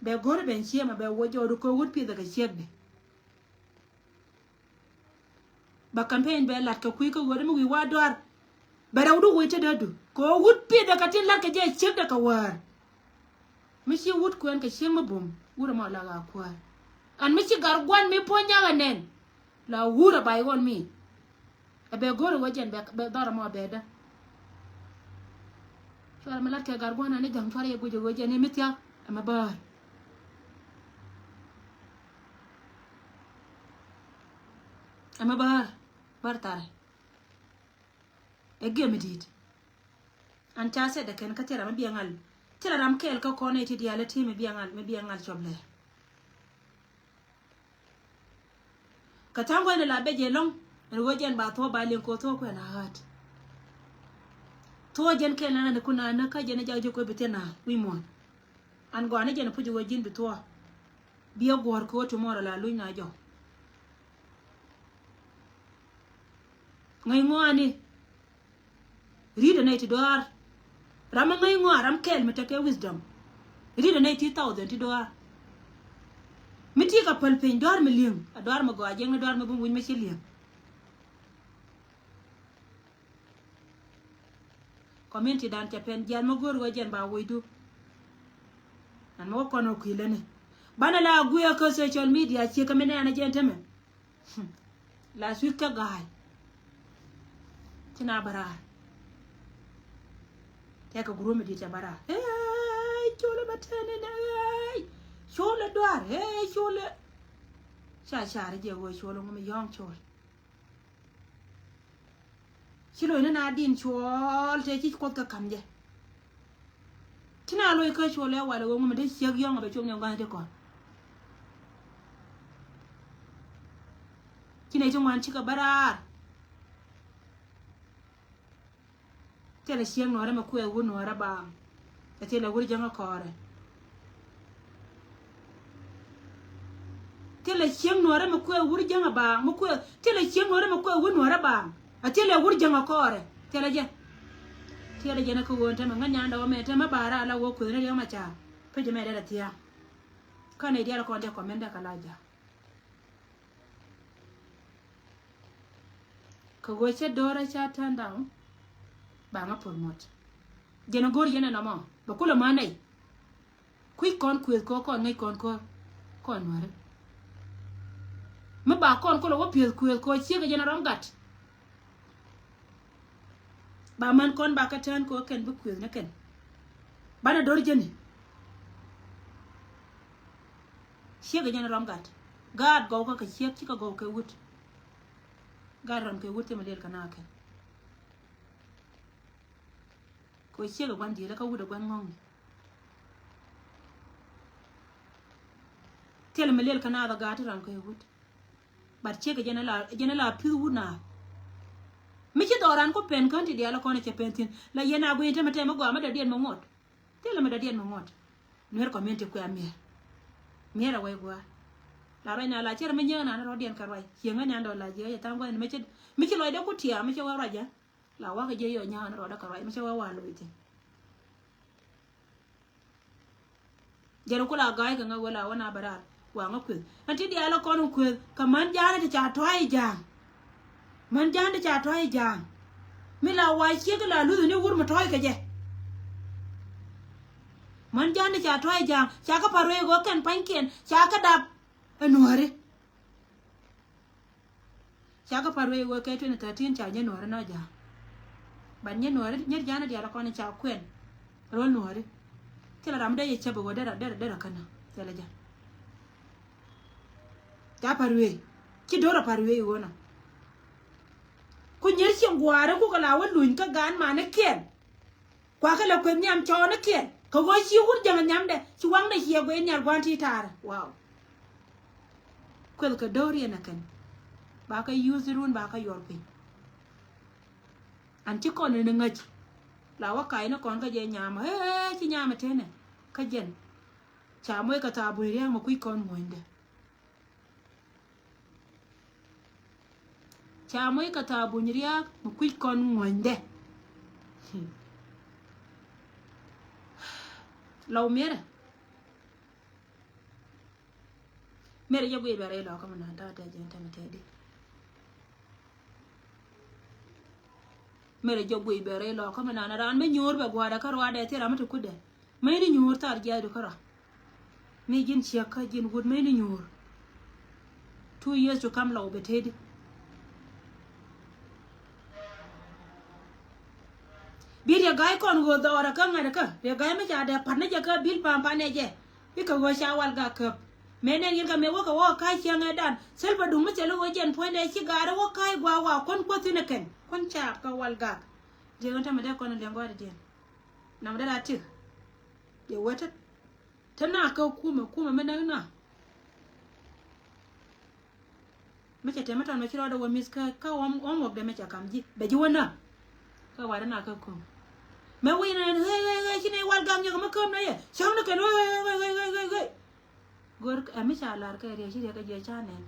Bɛ go̱r ben ciemɛ bɛ wä jɔɔdu kɛ wut piɛth kɛ ciekdɛ. Bɛ campaign bɛ lat kɛ kui̱ kä ɣöödä mi wi̱i̱ wa duar. Bɛ rɛwdu wec te dädu kɛ wut piɛth kɛ tin lat kɛ jɛ ciekdɛ kɛ wäär. Mi ci wut kuɛn kɛ cieŋ mi bum wut ɛmɔ la ɣaa kuäär. An mi ci gar guan mi puɔ̱ny nyakɛ nɛn. La wur a bay ɣɔn mi. Ɛ bɛ go̱r ɛ wee jɛn bɛ dhɔr ɛmɔ bɛ dä. Cuarɛ mi lat kɛ gar gua̱n ani ja̱ŋ cuarɛ yɛ guic ɛ wee jɛn ni mi thia̱k ɛmɛ bäär. Ɛmɛ bäär bäär tharɛ. Ɛ giɛ mi di̱i̱t. An ca sɛt dɛ kɛn kä thilɛ ram mi biɛ ŋal. Thilɛ ram kɛɛl kä kɔn ɛ ti diaal ɛ ti mi biɛ ŋal mi biɛ ŋal cɔp lɛ. Kɛ tha̱a̱ŋ gua̱n in la bɛ jɛ lɔ̱ŋ in ɣöö jɛn ba thuɔ̱ɔ̱ ba liŋ kɛ ɣöö thuɔ̱ɔ̱ kuɛn a ɣa̱a̱t. Thuɔ̱ɔ̱ jɛn kɛn la nani kun a näk kä jɛn a jak ji̱ kuɛ bi thi̱n a wi̱i̱ muɔ̱ɔ̱n. An gɔaa ni jɛn a puc ɣöö ji̱n bi thuɔ̱ɔ̱ bi a guɔ̱ɔ̱r kɛ ɣöö tomorrow la luc na jɔk. Ŋäc ŋɔaani ri̱t a nɛy ti dɔaar. Ram mi ŋäc ŋɔa, ram kɛl mi tekɛ wisdom. Ri dɛ nɛy ti thousand ti dɔaar. Mi ti kɛ päl piny dɔaar mi li̱eŋ a dɔaar mi gɔaa jiɛkni dɔaar mi bi wi̱ny mi ci li̱eŋ. Community dan cɛ pɛn jian mi go̱o̱r ɣöö jɛn ba wucdu. Ɛn mi wä kɔn ɔ kui̱ läni banɛ la guiɛ kä social media ciek kä mi nɛɛn a jɛn tämɛ. Last week kä ga̱a̱c. Ci na bä raar. Tɛkɛ group mi dit cɛ bä raar. Hey, colɛ bä tɛn inɛ, hey, colɛ duar, hey, colɛ. Ca car jɛ wee colɛ ŋumi yɔ̱ɔ̱ŋ col. Ci lo̱c ni na din cuɔl tɛ ci kuoth kä ka̱m jɛ. Ci na lo̱c kä cuɔl ɛ wal ɛ wee ŋumi dee ciek yɔ̱ɔ̱ŋ a bɛ cop ni ŋua̱th ti kɔn. Ci nɛ ci ŋuan cikɛ bä raar. Thilɛ ciek nuɔrɛ mɛ kuɛ wur nuɔrɛ baaŋ. Ɛ thilɛ wur jäŋä kɔɔrɛ. Thilɛ ciek nuɔrɛ mɛ kuɛ wur jäŋä baaŋ mɛ kuɛ thilɛ ciek nuɔrɛ mɛ kuɛ wur nuɔrɛ baaŋ. Ɛ thilɛ wur jäŋä kɔɔrɛ. Thilɛ jɛ. Thilɛ jɛ ni kä ɣöö tämɛ ŋä nyandɛ wä mɛ tämɛ baara ala wä kuethni riɛk ma ca. Pecɛ mɛ dɛrɛ thia̱a̱ŋ. Kä nɛy diaal kɔn diɛ kɔmɛn dɛ kɛ la ja̱. Kɛ ɣöö cä do̱rä ca turn down. Ba ŋä promote. Jɛn a go̱r yɛn ɛnɔmɔ bɛ kulɛ mä nɛy. Kui̱c kɔn kuëth kɔ kɔn ŋäc kɔn kɔ kɔn nuäri. Mi ba kɔn kulɛ wä pi̱eth kuëth kɔ ciek kɛ jɛn a rɔm gat. Ba män kɔn ba kä tään kɔ kɛn bi kuëth ni kɛn. Banɛ do̱r jɛni. Ciek kɛ jɛn a rɔm gat. Gaat gɔw kä kɛ ciek cikɛ gɔw kɛ wut. Gaat rɔm kɛ wut thimɛ lel kɛ na kɛn. Kɛ ciek ɛ gua̱n dhiel kä wut ɛ gua̱n ŋɔ̱ŋni. Thilɛ mi lel kä naath ɛ gaat ti ram kɛ wut. But ciek ɛ jɛn ɛ la, jɛn ɛ la pi̱th wut naath. Mi ci dhɔran ku pɛn kän ti diaal ɛ kɔn ɛ cɛ pɛn thi̱n la yɛn a gui̱ny tɛmɛ tɛmɛ gɔaa mi dɔ̱diɛn mi ŋuɔt. Thilɛ mi dɔ̱diɛn mi ŋuɔt. Nuer community kuɛ a mier. Mier a wec gua̱a̱r. La ruac na la cɛr mi nyiek nani rɔ̱diɛn kɛ ruac. Cieŋ ŋäc nani dɔ̱ la jiɛ yɛ tha̱a̱ŋ gua̱n mi ci, mi ci lɔcdɛ ku tiaam mi ci wä ruac jɛ. La wakä jiɛ yɔ nya̱a̱n rɔɔdä kɛ ruac mi cä wä wa loc thi̱n. Jɛn ku la ga̱a̱c kɛ ŋä wä la wä na bɛ raar wa ŋä kueth. Ɛn ti diaal ɛ kɔn kueth kɛ män ja̱a̱n ti ca tɔ̱a̱c ja̱a̱ŋ. Män ja̱a̱n ti ca tɔ̱a̱c ja̱a̱ŋ. Mi la wa ciek la luth ni wur mi tɔ̱a̱c kɛ jɛ. Män ja̱a̱n ti ca tɔ̱a̱c ja̱a̱ŋ ca kä pa̱r wee ɣöö kɛn pa̱nykiɛn ca kä dap ɛ nuääri. Ca kä pa̱r wee wee kɛ twenty thirteen ca nyɛ nuɔ̱ɔ̱ri nɔ ja̱a̱ŋ. But nyɛ nuɔ̱ɔ̱ri nyɛ ja̱a̱ŋ ni diaal kɔn ca kuɛn. Ro̱l nuɔ̱ɔ̱ri. Thilɛ ram dee yɛ cäp i̱ ɣöö derɛ derɛ derɛ känä thilɛ jɛ. Ca pa̱r wee ci do̱rɛ pa̱r wee i̱ ɣöö nɔ. Ku nyɛr cieŋ gua̱a̱ri kukɛ la wä luny kä gaan manikiɛn. Kuakä lɛ kueth nhiam cɔɔnikiɛn kɛ ɣöö ci wur jäŋ nhiamdɛ ci waŋdɛ ciɛ guiy nhial gua̱n ti taarä. Wow. Kueth kɛ do̱r yɛn ɛ kɛn. Ba kɛ yuuth run ba kɛ yuɔr piny. An ci kɔn ni ŋäc. La wä kac ni kɔn kä jɛ nyamä ee ci nyamä tenɛ kä jɛn. Ca moc kɛ thaap buny ria̱a̱ŋ mɛ kui̱c kɔn muɔ̱nydɛ. Ca moc kɛ thaap buny ria̱a̱ŋ mɛ kui̱c kɔn muɔ̱nydɛ. Lɔw miɛrɛ. Mɛrɛ jɛ guiy bɛ rɛy lɔkä mi naan ta̱a̱ tɛth jɛn tɛmɛ tɛth di. Mɛrɛ jɛ guiy bɛ rɛy lɔkä mi naan raan mi nyuur bɛ gua̱a̱dɛ kä ruaadɛ thil ram mi ti kutdɛ. Mäcni nyuur thar jiathdu kärɔa. Mi ji̱n ciek kä ji̱n wut mäcni nyuur. Two years to come lɔw bɛ tëëdi. Bi riɛ ga̱a̱c kɔn ɣöö dhɔɔrɛ kä ŋa̱t kä riɛ ga̱a̱c mi ca dee pa̱t ni jɛ kä bil pa̱a̱m pa̱n ɛ jɛ. Bikɛ ɣöö ca wal gak käp. Mëë nɛn yɛn kɛ mëë wäkɛ wä ka̱a̱c ciɛŋɛ dan thil bä duŋ mi thil ɣöö jɛn puɔ̱nydɛ ci gaari wä ka̱a̱c gua̱a̱ wa kuän kuäth thi̱n ɛ kɛn kuän caap kä wal gak. Riɛ ɣän tämɛ dee kɔn liɛŋ gɔ̱a̱r diɛn. Nam dee la tik. Yɛ wä tet. Te na kä kumɛ kumɛ mi näk na. Mi cɛ tɛmɛ tɔn mɛ ci rɔɔdɛ wä mi̱th kä kä ɣɔm ɣɔm wɔk dɛ mi cɛ kam ji̱ bɛ ji̱ wä na. Kä warɛ na kä kum. Mɛ wi̱i̱ na ɛn ɣee ɣee ɣee ci nɛ wal gam nyɛ kɛ mi käm na yɛ cäŋ ni kɛn ɣee ɣee ɣee ɣee ɣee ɣee. Go̱r ɛmi ca lar kɛ riɛk ci riɛk kɛ jiɛ ca nɛn.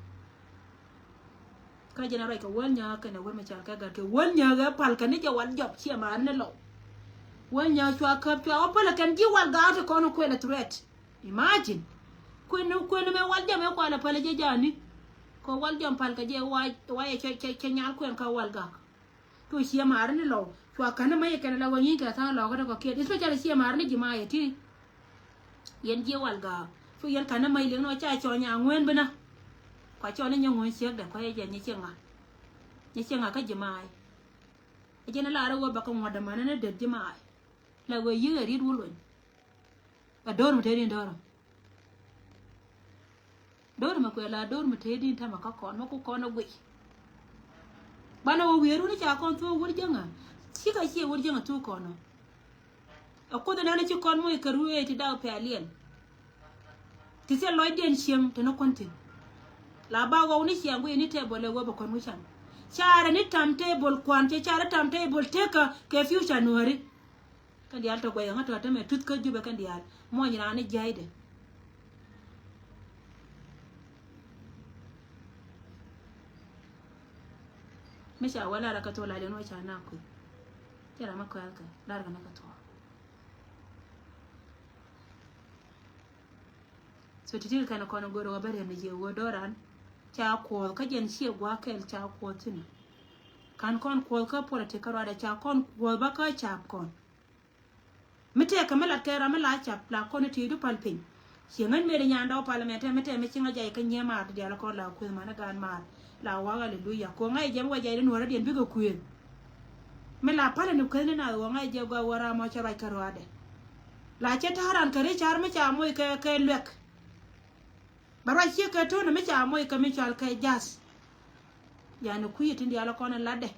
Kä jɛn a ruac kɛ wäl nyääk kɛnɛ wur mi cal kɛ gat kɛ wäl nyääk ɛ pal kɛ ni jɛ wal jɔp ciɛ maar ni lɔw. Wä nyä cua käp cua wä pälɛ kɛn ji̱ wal gaak ti kɔn kuɛlɛ threat. Imagine. Kuën kuën mɛ wal jam ɛ kualɛ pälɛ jɛ jani. Kɔ wal jam pal kɛ jɛ wa wa yɛ cɛ cɛ cɛ nyal kuɛn kä wal gaak. Cu ciɛ maari ni lɔw cua kän ni mäc kɛn la wä nyi̱n kɛ tha̱a̱ŋ lɔkä ti kɔ kiɛt, especially ciɛ maari ni ji̱ maayɛ ti. Yɛn jiɛ wal gaak cu yɛn kän ni mäc liŋ ni wä ca cɔ nya ŋueen bi na. Kua cɔ ni nyɛ ŋueen ciek dɛ kua yɛ jɛ nyɛ ciɛ ŋa. Nyɛ ciɛ ŋa kä ji̱ maay. Ɛ jɛn lar ɛ wä bä kä ŋuɔ̱t dämän ni det ji̱ maay. La wee yi̱k ɛ ri̱t wä luny. A do̱r mi te din do̱r. Do̱r mi kuɛ la do̱r mi te din tamɛ kä kɔn mɛ ku kɔn a guic. Banɛ wä wi̱i̱ runi ca kɔn thuk wur jäŋä. Cikɛ ciɛ wur jäŋä thuk kɔn ɔ. A kuoth inani ci kɔn moc kɛ ruëë ti dak pɛl yɛn. Ti thil lɔcdiɛn cieŋ te ni kuɔn thi̱n. La ba ɣɔw ni ciaŋ guic ni table ɛ wä bɛ kuɔn wi̱can. Carɛ ni tam table kuan cɛ carɛ tam table tekä kɛ future nuääri. Kɛn diaal tɔ guɛc ŋä tɔ tämɛ tuth kä Jubɛ kɛn diaal muɔny raan ni jiaydɛ. Mi ca wä lar kä thuɔ̱k la jɛn wä ca na kui̱. Cɛ ram mi kuɛl kɛ lar kɛ ni kä thuɔ̱k. So ti̱ti̱ kɛn kɔn go̱r wä bä riɛm ni jiɛ wä do̱ran. Ca kuɔth kä jɛn ciɛ gua̱a̱ kɛl ca kuɔth thi̱n. Kan kɔn kuɔth kä politik kä ruadɛ ca kɔn kuɔth bä kä cap kɔn. Mi tɛɛkä mi lat kɛ ram mi la cap la kɔn i̱ ti̱i̱du pal piny. Cieŋ ɣän mëëdi nyandɔɔ pal mɛn tɛm mi tɛm mi cieŋ a jay kä nyiee maar ti diaal kɔn la kueth man i̱ gaan maar. La wak aleluya. Kuɔŋ ŋa̱c jɛ mi wä jay di nuɔ̱ɔ̱rädiɛn bikɛ kuëëth. Mi la pal in kueth ni naath wä ŋa̱c jɛ gɔaa wä ram mɔ cɛ ruac kä ruaadɛ. La cɛ ta̱a̱ ran kɛ ri car mi ca moc kɛ kɛ luɛk. Bɛ ruac ciek kɛ to̱n mi ca moc kɛ mi cɔal kɛ ja̱th. Yani kui̱ tin diaal kɔn in latdɛ.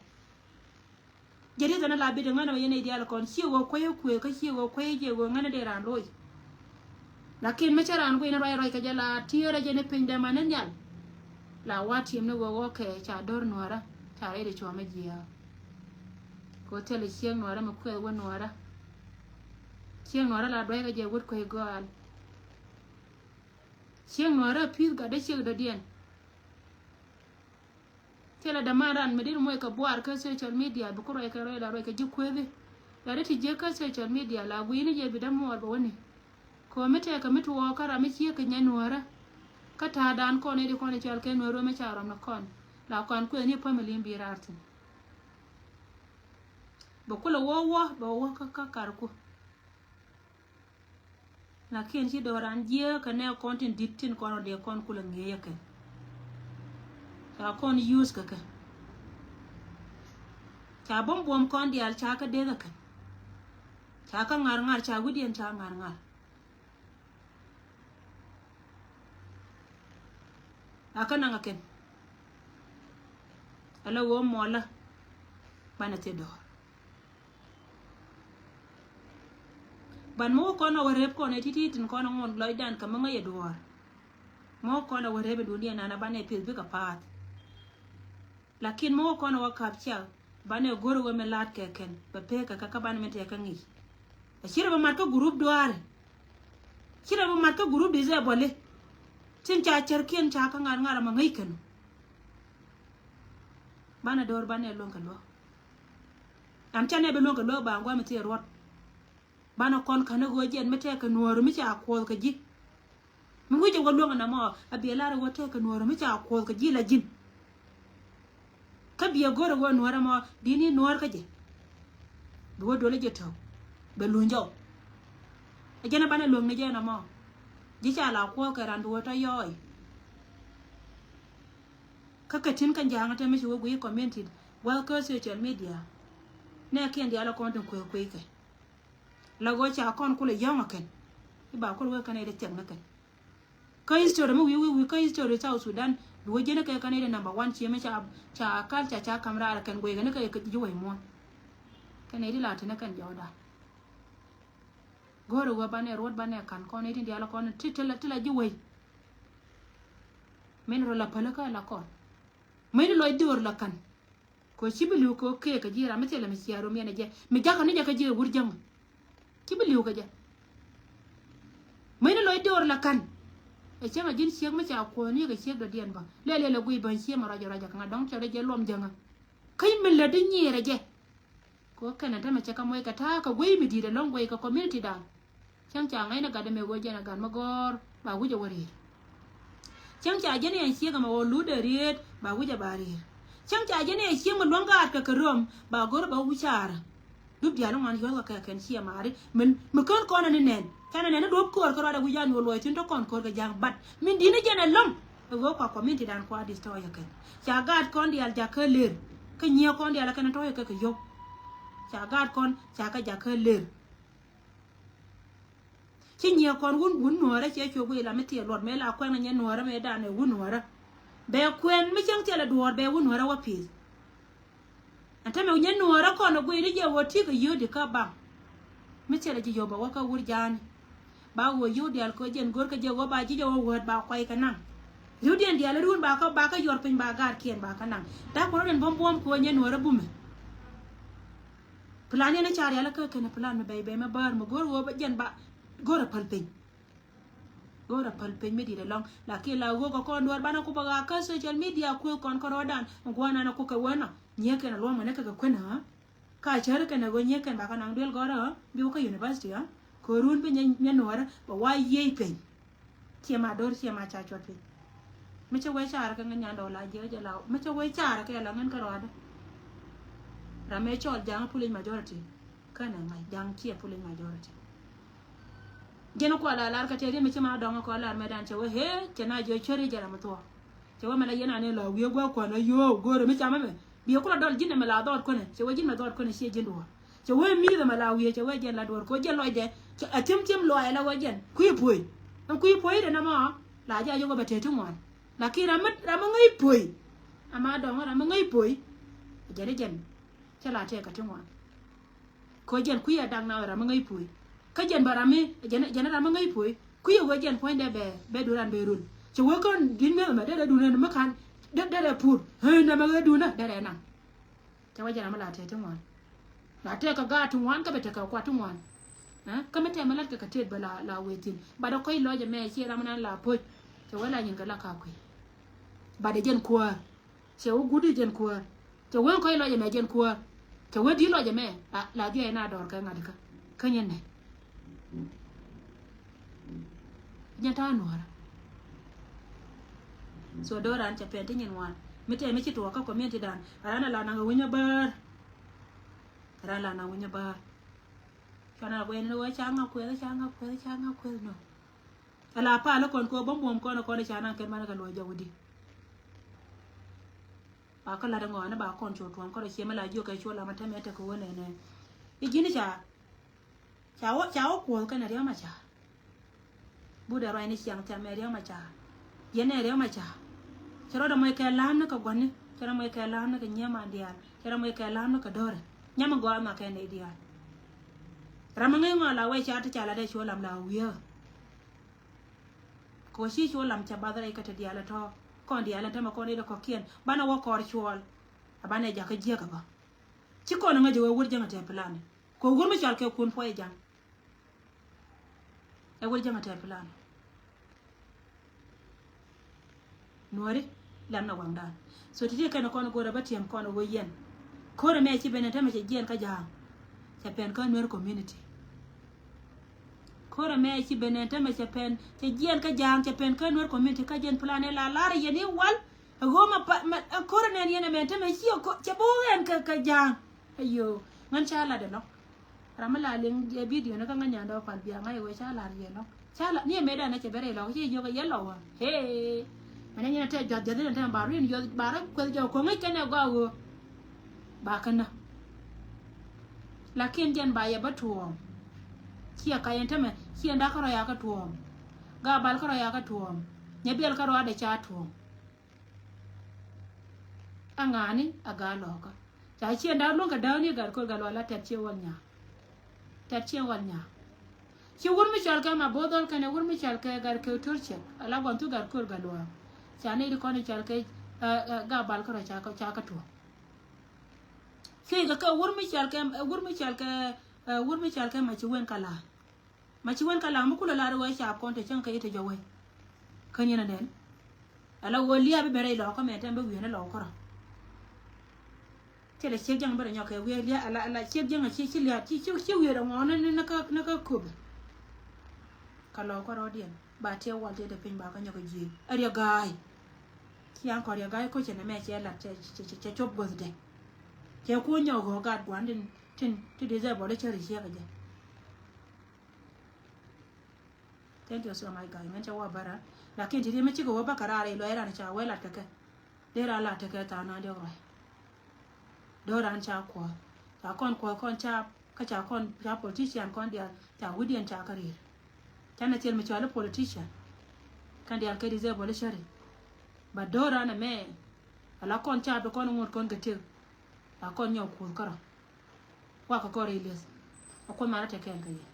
Jɛ rieth ɛn a la bit ŋän ɔ yɛn i̱ diaal kɔn ciɛ ɣöö kuec ɛ kuëë kä ciɛ ɣöö kuec ɛ jiɛ ɣöö ŋän a dee raan loc. Lakin mi cä raan guic ni ruac ruac kɛ jɛ la tiëërä jɛ ni piny dee man ni nhial. La wa tiɛm ni ɣöö ɣɔ̱kɛ ca do̱r nuäärä ca rɛy di cuɔ̱ɔ̱m ɛ jiääk. Kɛ ɣöö thilɛ ciek nuäärä mi kuɛth wä nuäärä. Ciek nuäärä la duäc kɛ jɛ wut kuec gɔaal. Ciek nuäärä pi̱th gat dee ciek dɔ̱diɛn. Thilɛ däman ran mi dit moc kɛ buar kä social media bi ku ruac kɛ ruac la ruac kɛ ji̱ kuethi. La di ti jiäk kä social media la gui̱ni jɛ bi dämuɔɔr bɛ wäni. Kɛ ɣöö mi tɛkɛ mi tuɔɔk kä ram mi ciek kɛ nyɛ nuäärä. Kä ta̱a̱dan kɔn i̱ di kɔn i̱ cɔal kɛ nuäärä mi ca rɔm ni kɔn la kɔn kueth ni family in bi raar thi̱n. Bɛ kulɛ wä wä bɛ wä kä kä karku. Lakin ci dɔran jiɛ kɛ nɛ kɔn tin dit tin kɔn rɔ dee kɔn kulɛ ŋieyɛ kɛ. Ca kɔn use kɛ kɛ. Ca bom buɔm kɔn diaal ca kɛ dee kɛ kɛ. Ca kɛ ŋar ŋar ca wi̱diɛn ca ŋar ŋar. A kä naŋ a kɛn. Ala wä mɔlä. Banɛ thil dɔɔr. Ban mi wä kɔn a wä rep kɔn ɛ ti̱ti̱ tin kɔn a ŋuɔn lɔcdan kɛ mi ŋäc ɛ duɔ̱ɔ̱r. Mi wä kɔn a wä rep ɛ duundiɛn nan a banɛ pi̱eth bikɛ paath. Lakin mi wä kɔn a wä kap ciak banɛ go̱r wä mi la̱a̱t kɛ kɛn bɛ pek kɛ kɛ kä banɛ mi tɛk kä ŋi̱i̱c. A ci rɛ bɛ mat kä gurup dua̱a̱rɛ. Ci rɛ bɛ mat kä gurup disable. Tin ca cärkiɛn ca kä ŋa̱r ŋa̱r a ma ŋäc kɛn. Banɛ do̱r banɛ luäŋ kɛ luäk. An canɛ bi luäŋ kɛ luäk ba ŋuam mi thiee ruɔt. Banɛ kɔn ka̱n i̱ ɣöö jiɛn mi tɛɛk kɛ nuɔ̱ɔ̱ri mi ca kuɔth kɛ ji̱. Mi wi̱c jɛ wä luäŋ ɛn ɛmɔ a biɛ lar i̱ ɣöö tɛɛk kɛ nuɔ̱ɔ̱ri mi ca kuɔth kɛ ji̱ la ji̱n. Kä biɛ go̱r i̱ ɣöö nuɔ̱ɔ̱r ɛmɔ di̱t ni nuɔ̱ɔ̱r kä jɛ. Bi wä duɔl i̱ jɛ tɔ̱w bɛ luny jɔw. Ɛ jɛn ɛ banɛ luäŋ ni jɛ ɛn ɛmɔ. Ji̱ ca la kuɔth kɛ ran bi wä tɔ yɔɔy. Kä kɛ tin kä ja̱a̱ŋ te mi ci wä guiy community wä kä social media. Nɛ kiɛn diaal ɛ kɔn tin kueek kueek kɛ. La ɣöö ca kɔn kulɛ yɔ̱ŋ ɛ kɛn i̱ ba kul wee kɛn ɛ dee thiɛk ni kɛn. Kä history mi wi̱i̱ wi̱i̱ wi̱i̱ kä history South Sudan bi wee jiɛn ɛ kɛ kɛn ɛ dee number one cie mi ca ca kal ca ca kam raar ɛ kɛn guiy kɛn ɛ kɛ ji̱ wec muɔ̱ɔ̱n. Kɛn ɛ dee la tin ɛ kɛn jɔɔda. Go̱o̱rɛ wä banɛ ruɔt banɛ ka̱n kɔn ɛ tin diaal ɛ kɔn ti ti la ti la ji̱ wec. Min rɔ la päl kä la kɔn. Mäni lɔc dho̱r la ka̱n. Kɛ ci bi li̱w kɛ kɛ kɛ ji̱ ram mi thilɛ mi cia rom yɛn ɛ jɛ mi jakä ni jɛ kɛ ji̱ ɛ wur jäŋ. Ci bi li̱w kɛ jɛ. Mäni lɔc dho̱r la ka̱n. Ɛ cäŋ a ji̱n ciek mi ca kuɔ̱ɔ̱n ni kɛ ciek dɔ̱diɛn bä lɛ lɛ lɛ guiy bäny ciek mi ruac ruac a ka̱ŋ a dɔ̱ŋ cɛ rɛ jɛ luɔm jäŋä. Käc mi lät di nyiir ɛ jɛ. Kɛ Wä kɛn ɛn tämɛ cɛ kä muɔc kɛ ta̱a̱ kɛ guey mi di̱i̱t ɛlɔ̱ŋ guey kɛ community dan. Cäŋ ca ŋäcnɛ gat ɛmɛ ɣöö jɛn ɛ gat mi gɔ̱r ba wi̱c ɛ wä ri̱i̱r. Cäŋ ca jɛn yɛn ciek ɛmɛ ɣöö lutdɛ riet ba wi̱c ɛ ba ri̱i̱r. Cäŋ ca jɛn yɛn ciek mi luäŋ gaat kɛ kɛ röm ba go̱r ba wi̱c caarä. Dup diaal iŋuan yuɔ̱thkɛ kɛ kɛn ciɛ maari mi kän kɔn ani nɛn. Canɛ nɛn ni duɔ̱p köör kä ruaadɛ wi̱c an yuɔ̱l luɔc thi̱n tɔ̱ kɔn köör kɛ ja̱a̱ŋ bat mi di̱t ni jɛn ɛlɔ̱ŋ. Ɛ ɣöö kua community dan kua destroy ɛ kɛn. Ca gaat kɔn diaal jakä lër. Kä nyiëë kɔn diaal ɛ kɛn tɔ̱ yɛ kɛ kɛ yio̱w. Ca gaat kɔn ca kɛ jakä lër. Ci nyiëë kɔn wun wun nuɔ̱ɔ̱rä ciɛ cuɔk wi̱i̱ la mi tiɛɛ luɔt mëë la kuɛn nyɛ nuɔ̱ɔ̱rä mëë danɛ wun nuɔ̱ɔ̱rä. Bɛ kuɛn mi cäŋ thilɛ duɔ̱ɔ̱r bɛ wun nuɔ̱ɔ̱rä wä pi̱i̱th. Ɛn tämɛ nyɛ nuɔ̱ɔ̱rä kɔn ɛ guiy ni jɛ wä ti̱i̱ kɛ yio̱o̱di kä baŋ. Mi thilɛ ji̱ yio̱o̱ bɛ wä kä wur ja̱a̱ni. Ba wä yio̱o̱ diaal kɛ jɛn go̱r kɛ jɛ wä ba ji̱ jɛ wä wät ba kuay kɛ naŋ. Riwdiɛn diaal run ba kä ba kä yuɔr piny ba gaatkiɛn ba kä naŋ. Dak kuɔn rɔ den buɔ̱m buɔ̱m kɛ wä nyɛ nuɔ̱ɔ̱rä bumɛ. Plan yɛn a ca rial kä kɛn plan mi bɛy bɛy mi bär mi go̱r ɣöö ba jɛn ba go̱r a päl piny. Go̱r a päl piny mi di̱t ɛlɔ̱ŋ. Lakin la ɣöö kɛ kɔn duɔ̱ɔ̱r banɛ ku bä ɣaa kä social media kuëë kɔn kärɔɔdan. Guanan a ku kɛ wänɔ nyiee kɛn a luɔ̱ŋ mɛnɛ kɛ kɛ kuën ɣä. Ka cär kɛn a ɣöö nyiee kɛn ba kä naŋ duel gɔ̱rä ɣä bi wä kä university ɣä. Kɛ run bi nyɛ nyɛ nuɔ̱ɔ̱rä bɛ wa yiey piny. Ciɛ ma do̱r ciɛ ma ca cuɔt piny. Mi cä wee carɛ kɛ ŋän nyandɛ wä la jiɛ jɛ la mi cä wee carɛ kɛ la ŋän kärɔɔdä. Ram mëë cɔl ja̱a̱ŋ pulic majority. Känɛ ŋa̱c ja̱a̱ŋ ciɛ pulic majority. Jɛn kua la lar kä tëë ri̱m mi ci ma dɔŋ kɔ lar mɛ dan cɛ wee hee cɛ na jiɔ cueri jɛ ram thuɔ. Cɛ wee mɛ la yɛn anɛ la wiee gua̱a̱k kuan a yoo go̱o̱rɛ mi camä mɛ. Biɛ kulɔ dɔl ji̱n ɛmɛ la dhɔɔt kuänɛ cɛ wee ji̱n mɛ dhɔɔt kuänɛ ciɛ ji̱n duɔ̱ɔ̱r. Cɛ wee mi̱i̱th ɛmɛ la wiee cɛ wee jɛn la duɔ̱ɔ̱r kɛ wee jɛn lɔcdɛ. Cɛ a thi̱em thi̱em lɔaɛ la wee jɛn kui̱ puɔ̱i. Ɛn kui̱ puɔ̱i dɛ nɛmɔ la jɛ a yɔk ɛ bɛ tëë ti ŋuan. Lakin ram mi ram mi ŋäc puɔ̱i. Ama dɔŋ ram mi ŋäc puɔ̱i. Jɛn i̱ jɛn cɛ la tëë kɛ ti ŋuan. Kɛ jɛn kui̱ a dak na ram mi ŋäc puɔ̱i. Kä jɛn bä ram mi jɛn jɛn ram mi ŋäc puɔ̱i kui̱ a wee jɛn puɔ̱nydɛ bɛ bɛ duran bɛ run. Cɛ wee kän di̱t mi ɛmɛ dee dee duundɛ mi kan dee dee pur. Ɣän ɛmɛ ɣee duundä dee dee naŋ. Cɛ wee jɛn ram mi la tëë ti ŋuan. La tëë kɛ gaat ti ŋuan kä bɛ tëë kɛ kuat ti ŋuan. Kä mi tɛmɛ lat kɛ kɛ tëët bä la la wee thi̱n. Bat ɛ kɔc lɔc ɛmɛ ciɛ ram mi nan la poc. Cɛ wee la nyin kɛ la ka kui̱. Bat ɛ jɛn kuäär. Cɛ wä guut i̱ jɛn kuäär. Cɛ wee kɔc lɔc ɛmɛ jɛn kuäär. Cɛ wee di̱t lɔc ɛmɛ la la dhiɛc na dɔɔr kɛ ŋa̱t kä kä nyɛn nɛ. Nyɛn ta̱a̱ nuɔ̱ɔ̱rä. So do̱ran cɛ pɛn ti nyin wan mi tɛm mi ci tuɔɔk kä community dan. Ran a la naŋ a wi̱ny a bäär. Ran la naŋ wi̱ny a bäär. Cuan a guɛn ni wee ca ŋa kuɛth ca ŋa kuɛth ca ŋa kuɛth nɔ. Ala pal kɔn kɛ wä bä muɔm kɔn kɔn ca naŋ kɛn manɛ kɛ luɔc jɔwdi. Ba kä lat ŋɔɔni ba kɔn cu tuɔm kɔn cie mi la jiök kɛ cu lam a tɛmɛ tekɛ wä nɛnɛ. I̱ ji̱n ca ca wä ca wä kuɔth kɛn riam a ca. Budɛ ruacni ciaŋ thiam ɛ riam a ca. Yɛn ɛ riam a ca. Cɛ rɔɔdɛ mɔc kɛ la̱a̱m ni kɛ gua̱ni cɛ rɔ mɔc kɛ la̱a̱m ni kɛ nyiee man diaal cɛ rɔ mɔc kɛ la̱a̱m ni kɛ do̱rɛ. Nyam a gɔaa ma kɛ nɛy diaal. Ram a ŋäc ŋɔn la wec ca ti ca la dee cu lam la wiee. Kɛ wä ci cu lam cɛ bath rɛy kä ti diaal tɔ̱ kɔn diaal ɛn tämɛ kɔn i̱ dee kɔ̱kiɛn banɛ wä kɔr cuɔl. A banɛ jakä jiäk a bä ci kɔn ŋäc wee wur jäŋ a tɛɛ plan. Kɛ wur mi cɔal kɛ kun puɔy jaŋ. Ɛ wur jäŋ a tɛɛ plan. Nuɔri lam na waŋdan. So ti̱ti̱ kɛn kɔn go̱rɛ bä tiɛm kɔn wä yɛn. Ko̱rɛ mɛ ci ben ɛn tämɛ cɛ jiɛn kä ja̱a̱ŋ. Cɛ pɛn kä nuer community. Ko̱rɛ mɛ ci ben ɛn tämɛ cɛ pɛn cɛ jiɛn kä ja̱a̱ŋ cɛ pɛn kä nuer community kä jiɛn plan ɛ la lar yɛn i̱ wal. Ɛ ɣöö ma pa ma ɛ ko̱rɛ nɛn yɛn ɛmɛn tämɛ ci ɛ ko̱ cɛ bo̱o̱k ɛn kä kä ja̱a̱ŋ. Ayo ŋän ca lat ɛnɔ. Ram mi la liŋ jɛ bidio ni kä ŋäc nyandɛ wä pal bia ŋa̱c wee ca lar yɛ lɔk ca lar ni ɛmɛ danɛ cɛ bɛ rɛy lɔk ci jiök ɛ yɛ lɔk wä. Hee. Mɛnɛ nyinɛ tɛ juath juath ni tɛ ba rin juath ba rɔ kueth jɔk ko̱ ŋäc kɛn ɛ gɔaa wä. Ba känä. Lakin jɛn ba yɛ bä tuɔɔm. Ciɛ ka yɛn tämɛ ciɛ dak kärɔ ya kä tuɔɔm. Ga bal kärɔ ya kä tuɔɔm. Nyɛ biɛl kärɔ adɛ ca tuɔɔm. A ŋa̱a̱ni a ga̱a̱ lɔ̱kä ca ciɛ dak luäŋ kɛ dääk ni gat ko̱r gat lual la tɛt ciɛ wal nyaa. Tɛt ciɛ wal nyaa. Ci wur mi cɔal kɛ ma bo̱o̱th dhɔl kɛnɛ wur mi cɔal kɛ gat kɛ to̱r ciɛk ala gua̱n thu gat ko̱r gat lual. Ca ni di kɔn cɔal kɛ ga bal kärɔ ca kä tuɔɔm. Cuec kɛ kɛ wur mi cɔal kɛ wur mi cɔal kɛ wur mi cɔal kɛ ma ci wen ka la̱a̱. Ma ci wen ka la̱a̱ mi kulɛ la̱a̱ wee caap kɔn te cäŋ kɛ i̱ te jɔwɛ. Kä nyin a nɛn. Ala wee lia̱a̱ bi ben rɛy lɔɔkä mɛ tɛm bi wi̱i̱n lɔɔkä rɔ. Thilɛ ciek jiäŋ bä rɛ nyɔk kɛ wiee lia̱a̱ ala ala ciek jiäŋ a ci ci lia̱a̱ ci ci ci wiee rɛ ŋɔɔni ni ni kä ni kä köpɛ. Ka lɔɔk kärɔɔdiɛn ba tiɛ wal tiɛ te piny ba kä nyɔk kɛ jiee a riɛ ga̱a̱y. Ci an kɔn riɛ ga̱a̱y koc cɛ nɛ mɛ cɛ lat cɛ cɛ cɛ cop guäthdɛ. Cɛ kuɔ nyɔk ɣɔɔ gaat gua̱n tin tin ti disable cä ri ciek a jɛ. Thank you so much guy, mɛn cɛ wä bä ran. Lakin ti ri mi cikɛ wä bä kɛ raar ilɔ iran ca wä lat kɛ kɛ. Dee ran lat kɛ kɛ tha̱a̱ŋ na diɔk ruac. Doo ran ca kuɔth ca kɔn kuɔth kɔn ca kä ca kɔn ca politician kɔn dial ca widiɛn ca kä rir. Ca na thil mi cɔal i̱ politician. Kɛn dial kɛ disable cä ri. But doo ran ɛmɛ ala kɔn ca bi kɔn ŋuɔ̱t kɔn kɛ tiek. La kɔn nyɔk kuɔth kärɔ. Wakɛ kɔn ri lieth. A kuɔth marä te kɛɛl kɛ yɛ.